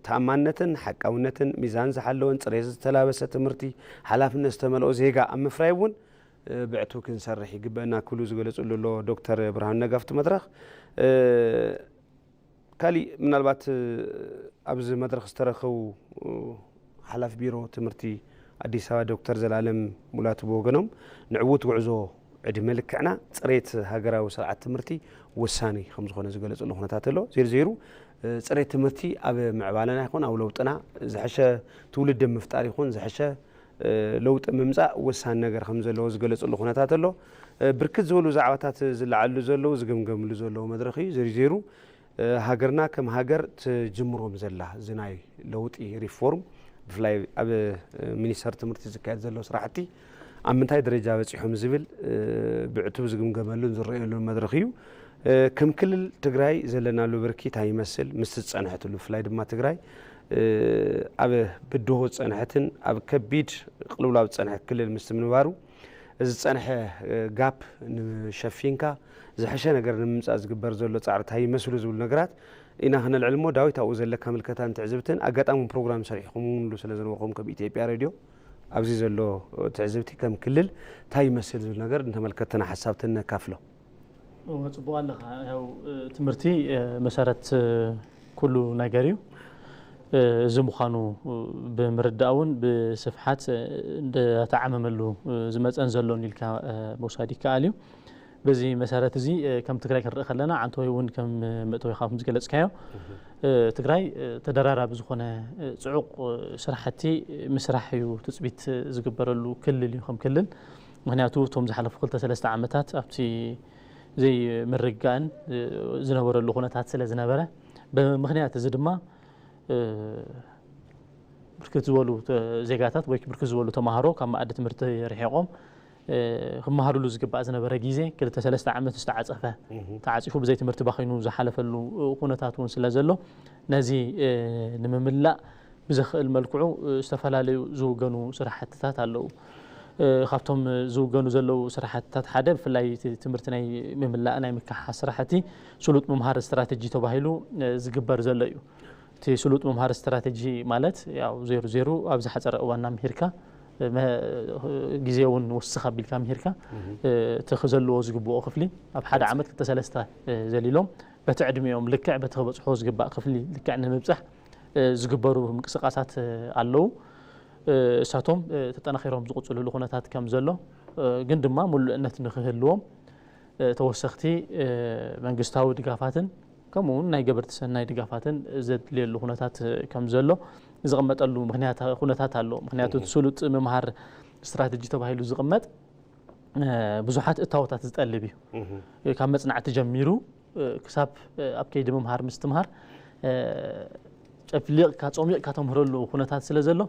ተኣማንነትን ሓቃውነትን ሚዛን ዝሓለወን ጽሬት ዝተላበሰ ትምህርቲ ሓላፍነት ዝተመልኦ ዜጋ ኣብ ምፍራይ እውን ብዕቱብ ክንሰርሕ ይግበአና ክብሉ ዝገለጽሉ ኣሎ ዶክተር ብርሃኑ ነጋ ኣብቲ መድረኽ። ካሊእ ምናልባት ኣብዚ መድረኽ ዝተረኸቡ ሓላፊ ቢሮ ትምህርቲ ኣዲስ ኣበባ ዶክተር ዘላለም ሙላቱ ብወገኖም ንዕዉት ጉዕዞ ዕድመ ልክዕና ጽሬት ሃገራዊ ስርዓት ትምህርቲ ወሳኒ ከም ዝኾነ ዝገለጽሉ ኩነታት ኣሎ። ዜሩ ዜሩ ጽሬት ትምህርቲ ኣብ ምዕባለና ይኹን ኣብ ለውጥና ዝሐሸ ትውልዲ ምፍጣር ይኹን ዝሐሸ ለውጢ ምምጻእ ወሳኒ ነገር ከም ዘለዎ ዝገለጽሉ ኩነታት ኣሎ። ብርክት ዝበሉ ዛዕባታት ዝለዓሉ ዘለዉ ዝግምገምሉ ዘለዉ መድረኽ እዩ። ዜሩ ዜሩ ሃገርና ከም ሃገር ትጅምሮም ዘላ እዚ ናይ ለውጢ ሪፎርም ብፍላይ ኣብ ሚኒስተር ትምህርቲ ዝካየድ ዘሎ ስራሕቲ ኣብ ምንታይ ደረጃ በጺሖም ዝብል ብዕቱብ ዝግምገመሉን ዝረኣየሉን መድረኽ እዩ። ከም ክልል ትግራይ ዘለናሉ ብርኪ እንታይ ይመስል ምስቲ ዝጸንሐትሉ ብፍላይ ድማ ትግራይ ኣብ ብድሆ ዝጸንሐትን ኣብ ከቢድ ቅልውላው ዝጸንሐ ክልል ምስቲ ምንባሩ እዚ ዝጸንሐ ጋፕ ንሸፊንካ ዝሐሸ ነገር ንምምጻእ ዝግበር ዘሎ ጻዕሪ እንታይ ይመስሉ ዝብሉ ነገራት ኢና ክነልዕል እሞ ዳዊት ኣብኡ ዘለካ ምልከታን ትዕዝብትን ኣጋጣሚ ፕሮግራም ሰሪሕኹምሉ ስለ ዝነበርኩም ከም ኢትዮጵያ ሬድዮ ኣብዚ ዘሎ ትዕዝብቲ ከም ክልል እንታይ ይመስል ዝብል ነገር ንተመልከትና ሓሳብትን ነካፍሎ። ጽቡቕ ኣለኻ። ያው ትምህርቲ መሰረት ኩሉ ነገር እዩ። እዚ ምዃኑ ብምርዳእ እውን ብስፍሓት እንዳተዓመመሉ ዝመፀን ዘሎን ኢልካ ምውሳድ ይከኣል እዩ። በዚ መሰረት እዚ ከም ትግራይ ክንርኢ ከለና ዓንተወይ እውን ከም መእተዊ ካብ ዝገለፅካዮ ትግራይ ተደራራቢ ዝኾነ ፅዑቕ ስራሕቲ ምስራሕ እዩ ትፅቢት ዝግበረሉ ክልል እዩ ከም ክልል። ምክንያቱ እቶም ዝሓለፉ ክልተ ሰለስተ ዓመታት ኣብቲ ዘይምርግጋእን ዝነበረሉ ኩነታት ስለ ዝነበረ ብምክንያት እዚ ድማ ብርክት ዝበሉ ዜጋታት ወይ ብርክት ዝበሉ ተማሃሮ ካብ መኣዲ ትምህርቲ ርሒቖም ክመሃርሉ ዝግባእ ዝነበረ ግዜ ክልተ ሰለስተ ዓመት ዝተዓፀፈ ተዓፂፉ ብዘይ ትምህርቲ ባኺኑ ዝሓለፈሉ ኩነታት እውን ስለ ዘሎ ነዚ ንምምላእ ብዘኽእል መልክዑ ዝተፈላለዩ ዝውገኑ ስራሕትታት ኣለዉ። ካብቶም ዝውገኑ ዘለዉ ስራሕትታት ሓደ ብፍላይ ትምህርቲ ናይ ምምላእ ናይ ምክሓስ ስራሕቲ ስሉጥ ምምሃር ስትራተጂ ተባሂሉ ዝግበር ዘሎ እዩ። እቲ ስሉጥ ምምሃር ስትራተጂ ማለት ያው ዜሩ ዜሩ ኣብ ዝሓፀረ እዋን ኣምሂርካ ግዜ እውን ወስኽ ኣቢልካ ኣምሂርካ እቲ ክዘልዎ ዝግብኦ ክፍሊ ኣብ ሓደ ዓመት ክልተ ሰለስተ ዘሊሎም በቲ ዕድሚኦም ልክዕ በቲ ክበፅሖ ዝግባእ ክፍሊ ልክዕ ንምብፃሕ ዝግበሩ ምንቅስቃሳት ኣለዉ። እሳቶም ተጠናኺሮም ዝቕፅልሉ ኩነታት ከም ዘሎ ግን ድማ ሙሉእነት ንክህልዎም ተወሰኽቲ መንግስታዊ ድጋፋትን ከምኡ እውን ናይ ገበርቲ ሰናይ ድጋፋትን ዘድልየሉ ኩነታት ከም ዘሎ ዝቕመጠሉ ምክንያት ኩነታት ኣሎ። ምክንያቱ እቲ ስሉጥ ምምሃር ስትራተጂ ተባሂሉ ዝቕመጥ ብዙሓት እታወታት ዝጠልብ እዩ። ካብ መፅናዕቲ ጀሚሩ ክሳብ ኣብ ከይዲ ምምሃር ምስትምሃር ጨፍሊቕካ ጾሚቕካ ተምህረሉ ኩነታት ስለ ዘሎ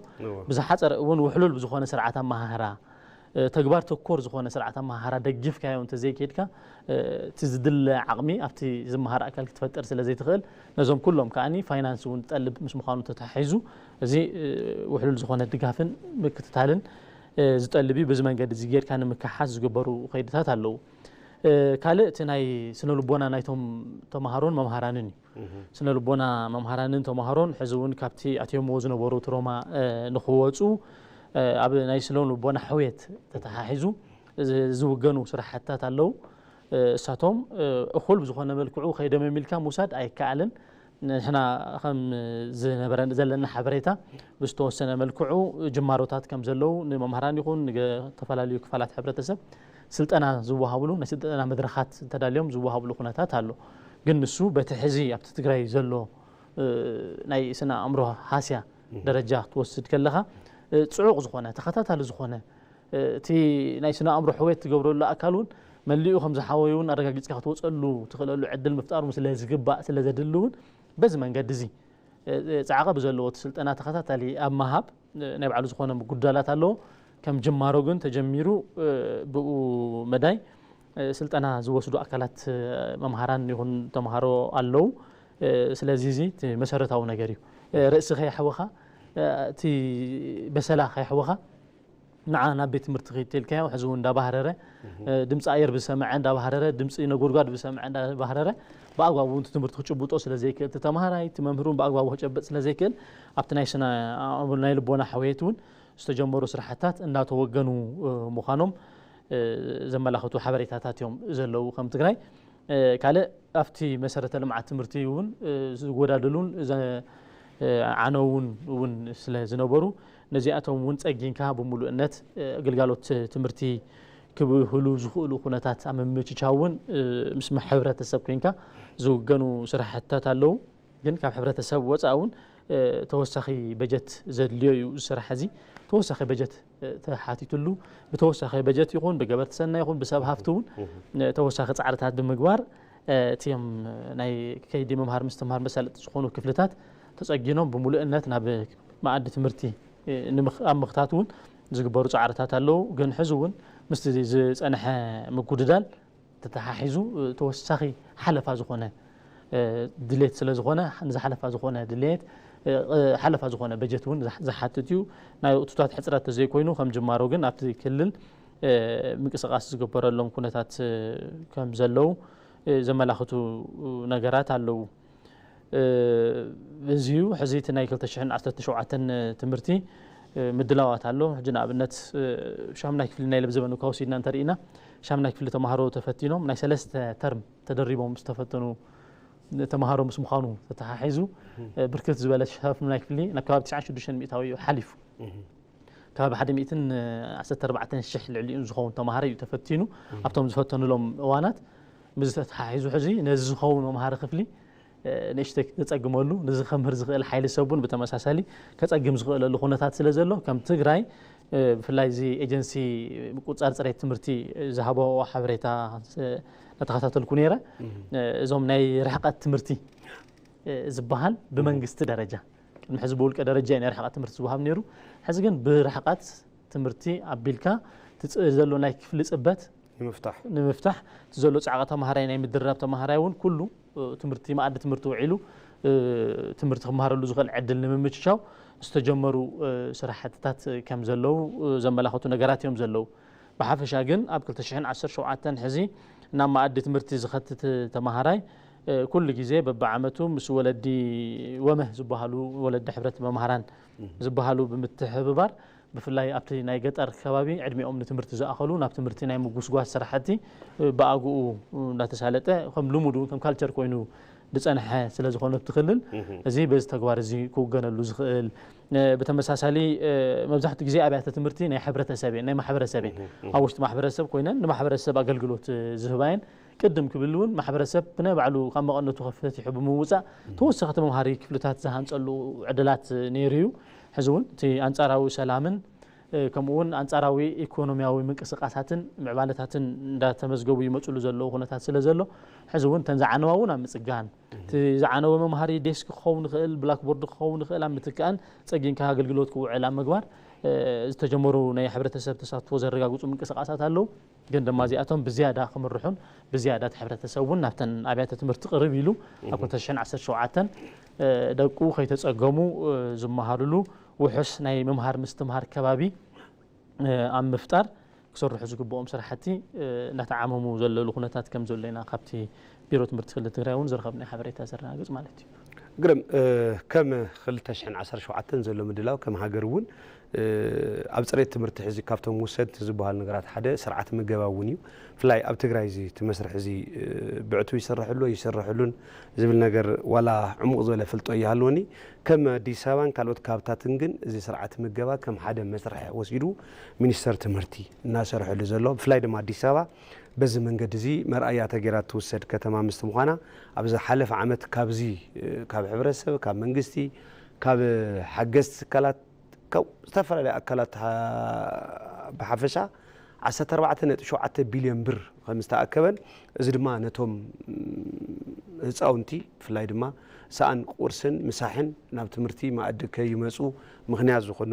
ብዝሓፀረ እውን ውሕሉል ብዝኾነ ስርዓት ኣመሃህራ ተግባር ተኮር ዝኾነ ስርዓት ኣመሃህራ ደጊፍካዮ እንተዘይከድካ እቲ ዝድለ ዓቕሚ ኣብቲ ዝመሃር ኣካል ክትፈጥር ስለ ዘይትኽእል ነዞም ኩሎም ከዓኒ ፋይናንስ እውን ዝጠልብ ምስ ምዃኑ ተተሓሒዙ እዚ ውሕሉል ዝኾነ ድጋፍን ምክትታልን ዝጠልብ እዩ። በዚ መንገዲ እዚ ጌርካ ንምክሓስ ዝግበሩ ከይድታት ኣለዉ። ካልእ እቲ ናይ ስነ ልቦና ናይቶም ተምሃሮን መምሃራንን እዩ። ስነ ልቦና መምሃራንን ተምሃሮን ሕዚ እውን ካብቲ ኣትዮምዎ ዝነበሩ ትሮማ ንክወፁ ኣብ ናይ ስነ ልቦና ሕውየት ተተሓሒዙ ዝውገኑ ስራሕትታት ኣለዉ። እሳቶም እኹል ብዝኾነ መልክዑ ከይደመሚልካ ምውሳድ ኣይከኣልን። ንሕና ከም ዝነበረ ዘለና ሓበሬታ ብዝተወሰነ መልክዑ ጅማሮታት ከም ዘለዉ ንመምሃራን ይኹን ንተፈላለዩ ክፋላት ሕብረተሰብ ስልጠና ዝወሃብሉ ናይ ስልጠና መድረኻት እንተዳልዮም ዝወሃብሉ ኩነታት ኣሎ። ግን ንሱ በቲ ሕዚ ኣብቲ ትግራይ ዘሎ ናይ ስነ ኣእምሮ ሃስያ ደረጃ ክትወስድ ከለኻ ፅዑቕ ዝኾነ ተኸታታሊ ዝኾነ እቲ ናይ ስነ ኣእምሮ ሕውየት ትገብረሉ ኣካል እውን መሊኡ ከም ዝሓወዩ እውን ኣረጋጊፅካ ክትወፀሉ ትኽእለሉ ዕድል ምፍጣር እውን ስለ ዝግባእ ስለ ዘድሊ እውን በዚ መንገዲ እዚ ፃዕቐ ብዘለዎ እቲ ስልጠና ተኸታታሊ ኣብ ምሃብ ናይ ባዕሉ ዝኾነ ምጉዳላት ኣለዎ። ከም ጅማሮ ግን ተጀሚሩ ብኡ መዳይ ስልጠና ዝወስዱ ኣካላት መምሃራን ይኹን ተምሃሮ ኣለዉ። ስለዚ እዚ እቲ መሰረታዊ ነገር እዩ። ርእሲ ከየሕወኻ፣ እቲ በሰላ ከየሕወኻ ንዓ ናብ ቤት ትምህርቲ ኪድ ተልካዮ ሕዚ እውን እንዳባህረረ ድምፂ ኣየር ብሰምዐ እንዳባህረረ ድምፂ ነጎድጓድ ብሰምዐ እንዳባህረረ ብኣግባቡ እውን ትምህርቲ ክጭብጦ ስለ ዘይክእል እቲ ተምሃራይ እቲ መምህር እውን ብኣግባቡ ክጨብጥ ስለ ዘይክእል ኣብቲ ናይ ስነ ኣእምሮ ናይ ልቦና ሕውየት እውን ዝተጀመሩ ስራሕታት እንዳተወገኑ ምዃኖም ዘመላኽቱ ሓበሬታታት እዮም ዘለዉ። ከም ትግራይ ካልእ ኣብቲ መሰረተ ልምዓት ትምህርቲ እውን ዝጎዳደሉን ዓነውን እውን ስለ ዝነበሩ ነዚኣቶም እውን ጸጊንካ ብምሉእነት ግልጋሎት ትምህርቲ ክብህሉ ዝኽእሉ ኩነታት ኣብ ምምችቻው እውን ምስ ሕብረተሰብ ኮንካ ዝውገኑ ስራሕትታት ኣለዉ። ግን ካብ ሕብረተሰብ ወፃእ እውን ተወሳኺ በጀት ዘድልዮ እዩ። እዚ ስራሕ እዚ ተወሳኺ በጀት ተሓቲትሉ ብተወሳኺ በጀት ይኹን ብገበርቲ ሰናይ ይኹን ብሰብ ሃፍቲ እውን ተወሳኺ ፃዕርታት ብምግባር እቲም ናይ ከይዲ ምምሃር ምስትምሃር መሳለጢ ዝኾኑ ክፍልታት ተፀጊኖም ብምሉእነት ናብ መኣዲ ትምህርቲ ኣብ ምኽታት እውን ዝግበሩ ፃዕርታት ኣለዉ። ግን ሕዚ እውን ምስቲ ዝፀንሐ ምጉድዳል ተተሓሒዙ ተወሳኺ ሓለፋ ዝኾነ ድሌት ስለ ዝኾነ ንዝሓለፋ ዝኾነ ድሌት ሓለፋ ዝኾነ በጀት እውን ዝሓትት እዩ። ናይ ወቅቱታት ሕፅረት ተዘይኮይኑ ከም ጅማሮ ግን ኣብቲ ክልል ምንቅስቃስ ዝግበረሎም ኩነታት ከም ዘለዉ ዘመላኽቱ ነገራት ኣለዉ። እዚ እዩ ሕዚ እቲ ናይ ክልተ ሽሕን ዓሰርተ ሸውዓተን ትምህርቲ ምድላዋት ኣሎ። ሕጂ ንኣብነት ሻሙናይ ክፍሊ ናይ ለብዘበኑ ከወሲድና እንተርኢና ሻሙናይ ክፍሊ ተምሃሮ ተፈቲኖም ናይ ሰለስተ ተርም ተደሪቦም ዝተፈተኑ ተምሃሮ ምስ ምዃኑ ተተሓሒዙ ብርክት ዝበለ ሻሙናይ ክፍሊ ናብ ከባቢ ትሽዓን ሽዱሽተን ሚእታዊ እዩ ሓሊፉ። ካብ ሓደ ሚእትን ዓሰርተ ኣርባዕተን ሽሕ ልዕሊኡን ዝኸውን ተምሃሮ እዩ ተፈቲኑ ኣብቶም ዝፈተኑሎም እዋናት። ምስ ተተሓሒዙ ሕዚ ነዚ ዝኸውን መምሃሪ ክፍሊ ንእሽተይ ተፀግመሉ ንዚ ከምህር ዝኽእል ሓይሊ ሰብ እውን ብተመሳሳሊ ከፀግም ዝኽእለሉ ኩነታት ስለ ዘሎ ከም ትግራይ ብፍላይ እዚ ኤጀንሲ ምቁፅፃር ፅሬት ትምህርቲ ዝሃቦ ሓበሬታ እናተኸታተልኩ ነይረ። እዞም ናይ ርሕቀት ትምህርቲ ዝበሃል ብመንግስቲ ደረጃ ቅድሚ ሕዚ ብውልቀ ደረጃ ናይ ርሕቀት ትምህርቲ ዝወሃብ ነይሩ። ሕዚ ግን ብርሕቀት ትምህርቲ ኣቢልካ ዘሎ ናይ ክፍሊ ፅበት ንምፍታሕ ንምፍታሕ እቲ ዘሎ ፃዕቂ ተምሃራይ ናይ ምድርራብ ተምሃራይ እውን ኩሉ ትምህርቲ መኣዲ ትምህርቲ ውዒሉ ትምህርቲ ክመሃረሉ ዝኽእል ዕድል ንምምችቻው ዝተጀመሩ ስራሕትታት ከም ዘለዉ ዘመላኸቱ ነገራት እዮም ዘለዉ። ብሓፈሻ ግን ኣብ ክልተ ሽሕን ዓሰርተ ሸውዓተን ሕዚ ናብ መኣዲ ትምህርቲ ዝኸትት ተምሃራይ ኩሉ ግዜ በብዓመቱ ምስ ወለዲ ወመህ ዝበሃሉ ወለዲ ሕብረት መምሃራን ዝበሃሉ ብምትሕብባር ብፍላይ ኣብቲ ናይ ገጠር ከባቢ ዕድሚኦም ንትምህርቲ ዝኣኸሉ ናብ ትምህርቲ ናይ ምጉስጓስ ስራሕቲ ብኣግኡ እንዳተሳለጠ ከም ልሙድ እውን ከም ካልቸር ኮይኑ ዝፀንሐ ስለ ዝኾነ ኣብቲ ክልል እዚ በዚ ተግባር እዚ ክውገነሉ ዝኽእል ብተመሳሳሊ መብዛሕትኡ ግዜ ኣብያተ ትምህርቲ ናይ ሕብረተሰብ እየን ናይ ማሕበረሰብ እየን ኣብ ውሽጢ ማሕበረሰብ ኮይነን ንማሕበረሰብ ኣገልግሎት ዝህባ እየን ቅድም ክብል እውን ማሕበረሰብ ብናይ ባዕሉ ካብ መቐነቱ ከፈቲሑ ብምውፃእ ተወሰኽቲ መምሃሪ ክፍልታት ዝሃንፀሉ ዕድላት ነይሩ እዩ። ሕዚ እውን እቲ ኣንፃራዊ ሰላምን ከምኡ እውን ኣንፃራዊ ኢኮኖሚያዊ ምንቅስቃሳትን ምዕባለታትን እንዳተመዝገቡ ይመፅሉ ዘለዉ ኩነታት ስለ ዘሎ ሕዚ እውን ተን ዝዓነዋ እውን ኣብ ምፅጋን እቲ ዝዓነወ መምሃሪ ዴስክ ክኸውን ይኽእል ብላክቦርድ ክኸውን ይኽእል ኣብ ምትካእን ፀጊንካ ኣገልግሎት ክውዕል ኣብ ምግባር ዝተጀመሩ ናይ ሕብረተሰብ ተሳትፎ ዘረጋግፁ ምንቅስቃሳት ኣለዉ። ግን ድማ እዚኣቶም ብዝያዳ ክምርሑን ብዝያዳ እቲ ሕብረተሰብ እውን ናብተን ኣብያተ ትምህርቲ ቅርብ ኢሉ ኣብ ክልተ ሽሕን ዓሰርተ ሸውዓተን ደቁ ከይተፀገሙ ዝመሃርሉ ውሑስ ናይ ምምሃር ምስትምሃር ከባቢ ኣብ ምፍጣር ክሰርሑ ዝግብኦም ስራሕቲ እናተዓመሙ ዘለሉ ኩነታት ከም ዘሎ ኢና ካብቲ ቢሮ ትምህርቲ ክልል ትግራይ እውን ዝረኸብናዮ ሓበሬታ ዘረጋግፅ ማለት እዩ። ግርም ከም ክልተ ሽሕን ዓሰርተ ሸውዓተን ዘሎ ምድላው ከም ሃገር እውን ኣብ ፅሬት ትምህርቲ ሕዚ ካብቶም ውሰድቲ ዝበሃሉ ነገራት ሓደ ስርዓት ምገባ እውን እዩ። ብፍላይ ኣብ ትግራይ እዚ እቲ መስርሕ እዚ ብዕቱ ይስርሕሉ ይስርሕሉን ዝብል ነገር ዋላ ዕሙቕ ዝበለ ፍልጦ ይሃልወኒ። ከም ኣዲስ ኣበባን ካልኦት ካብታትን ግን እዚ ስርዓት ምገባ ከም ሓደ መስርሕ ወሲዱ ሚኒስተር ትምህርቲ እናሰርሐሉ ዘሎ ብፍላይ ድማ ኣዲስ ኣበባ በዚ መንገዲ እዚ መርኣያ ተገይራ እትውሰድ ከተማ ምስቲ ምዃና ኣብ ዝሓለፈ ዓመት ካብዚ ካብ ሕብረተሰብ ካብ መንግስቲ ካብ ሓገዝቲ ትካላት ካብ ዝተፈላለዩ ኣካላት ብሓፈሻ ዓሰርተ ኣርባዕተ ነጥቢ ሸውዓተ ቢልዮን ብር ከም ዝተኣከበን እዚ ድማ ነቶም ህፃውንቲ ብፍላይ ድማ ሰኣን ቁርስን ምሳሕን ናብ ትምህርቲ መኣዲ ከይመፁ ምኽንያት ዝኾኑ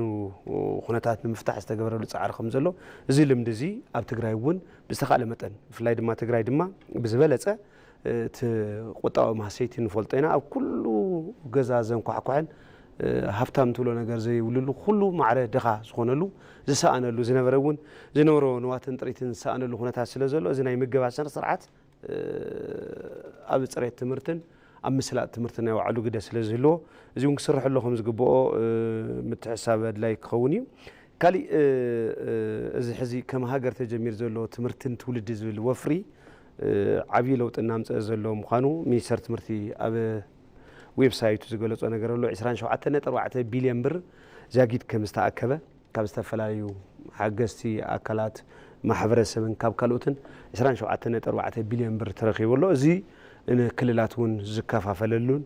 ኩነታት ንምፍታሕ ዝተገበረሉ ፃዕሪ ከም ዘሎ፣ እዚ ልምዲ እዚ ኣብ ትግራይ እውን ብዝተኻለ መጠን፣ ብፍላይ ድማ ትግራይ ድማ ብዝበለፀ እቲ ቁጠባዊ ማህሰይቲ ንፈልጦ ኢና። ኣብ ኩሉ ገዛ ዘንኳሕኳሕን ሃብታም ትብሎ ነገር ዘይብልሉ፣ ኩሉ ማዕረ ድኻ ዝኾነሉ፣ ዝሰኣነሉ ዝነበረ እውን ዝነበሮ ንዋትን ጥሪትን ዝሰኣነሉ ኩነታት ስለ ዘሎ፣ እዚ ናይ ምገባ ስነ ስርዓት ኣብ ፅሬት ትምህርትን ኣብ ምስላጥ ትምህርትን ናይ ባዕሉ ግደ ስለ ዝህልዎ፣ እዚ እውን ክስርሐሉ ከም ዝግብኦ ምትሕሳብ ኣድላይ ክኸውን እዩ። ካሊእ እዚ ሕዚ ከም ሃገር ተጀሚር ዘሎ ትምህርትን ትውልዲ ዝብል ወፍሪ ዓብዪ ለውጢ እናምፀአ ዘሎ ምዃኑ ሚኒስተር ትምህርቲ ኣብ ዌብሳይቱ ዝገለጾ ነገር ኣሎ። ዕስራን ሸውዓተን ነጥቢ ኣርባዕተ ቢልዮን ብር ዛጊድ ከም ዝተኣከበ ካብ ዝተፈላለዩ ሓገዝቲ ኣካላት ማሕበረሰብን ካብ ካልኦትን ዕስራን ሸውዓተን ነጥቢ ኣርባዕተ ቢልዮን ብር ተረኺቡ ኣሎ። እዚ ንክልላት እውን ዝከፋፈለሉን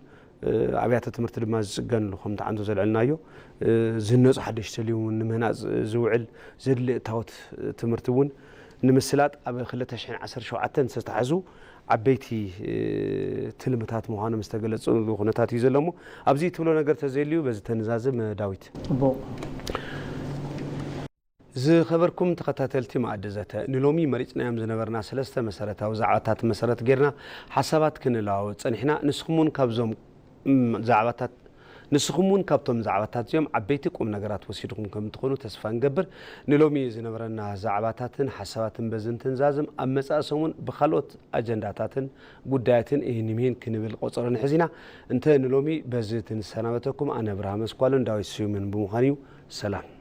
ኣብያተ ትምህርቲ ድማ ዝፅገንሉ፣ ከምቲ ዓንቶ ዘልዐልናዮ ዝህነፁ ሓደሽቲ ተልዩ እውን ንምህናፅ ዝውዕል ዘድሊ እታወት ትምህርቲ እውን ንምስላጥ ኣብ ክልተ ሽሕን ዓሰርተ ሸውዓተን ዝተታሕዙ ዓበይቲ ትልምታት ምዃኖም ዝተገለፁ ኩነታት እዩ ዘሎ። እሞ ኣብዚ ትብሎ ነገር ተዘይልዩ በዚ ተንዛዝም ዳዊት። ፅቡቕ። ዝኸበርኩም ተኸታተልቲ መኣዲ ዘተ፣ ንሎሚ መሪፅናዮም ዝነበርና ሰለስተ መሰረታዊ ዛዕባታት መሰረት ጌርና ሓሳባት ክንለዋወጥ ፀኒሕና። ንስኹም እውን ካብዞም ዛዕባታት ንስኹም እውን ካብቶም ዛዕባታት እዚኦም ዓበይቲ ቁም ነገራት ወሲድኩም ከም ትኾኑ ተስፋ ንገብር። ንሎሚ ዝነበረና ዛዕባታትን ሓሳባትን በዚ እንትንዛዝም፣ ኣብ መጻኢ ሰሙን ብኻልኦት ኣጀንዳታትን ጉዳያትን ይህን ይምህን ክንብል ቆጸሮ ንሕዝ ኢና። እንተ ንሎሚ በዚ ትንሰናበተኩም፣ ኣነ ብርሃም ኣስኳልን ዳዊት ስዩምን ብምዃን እዩ። ሰላም።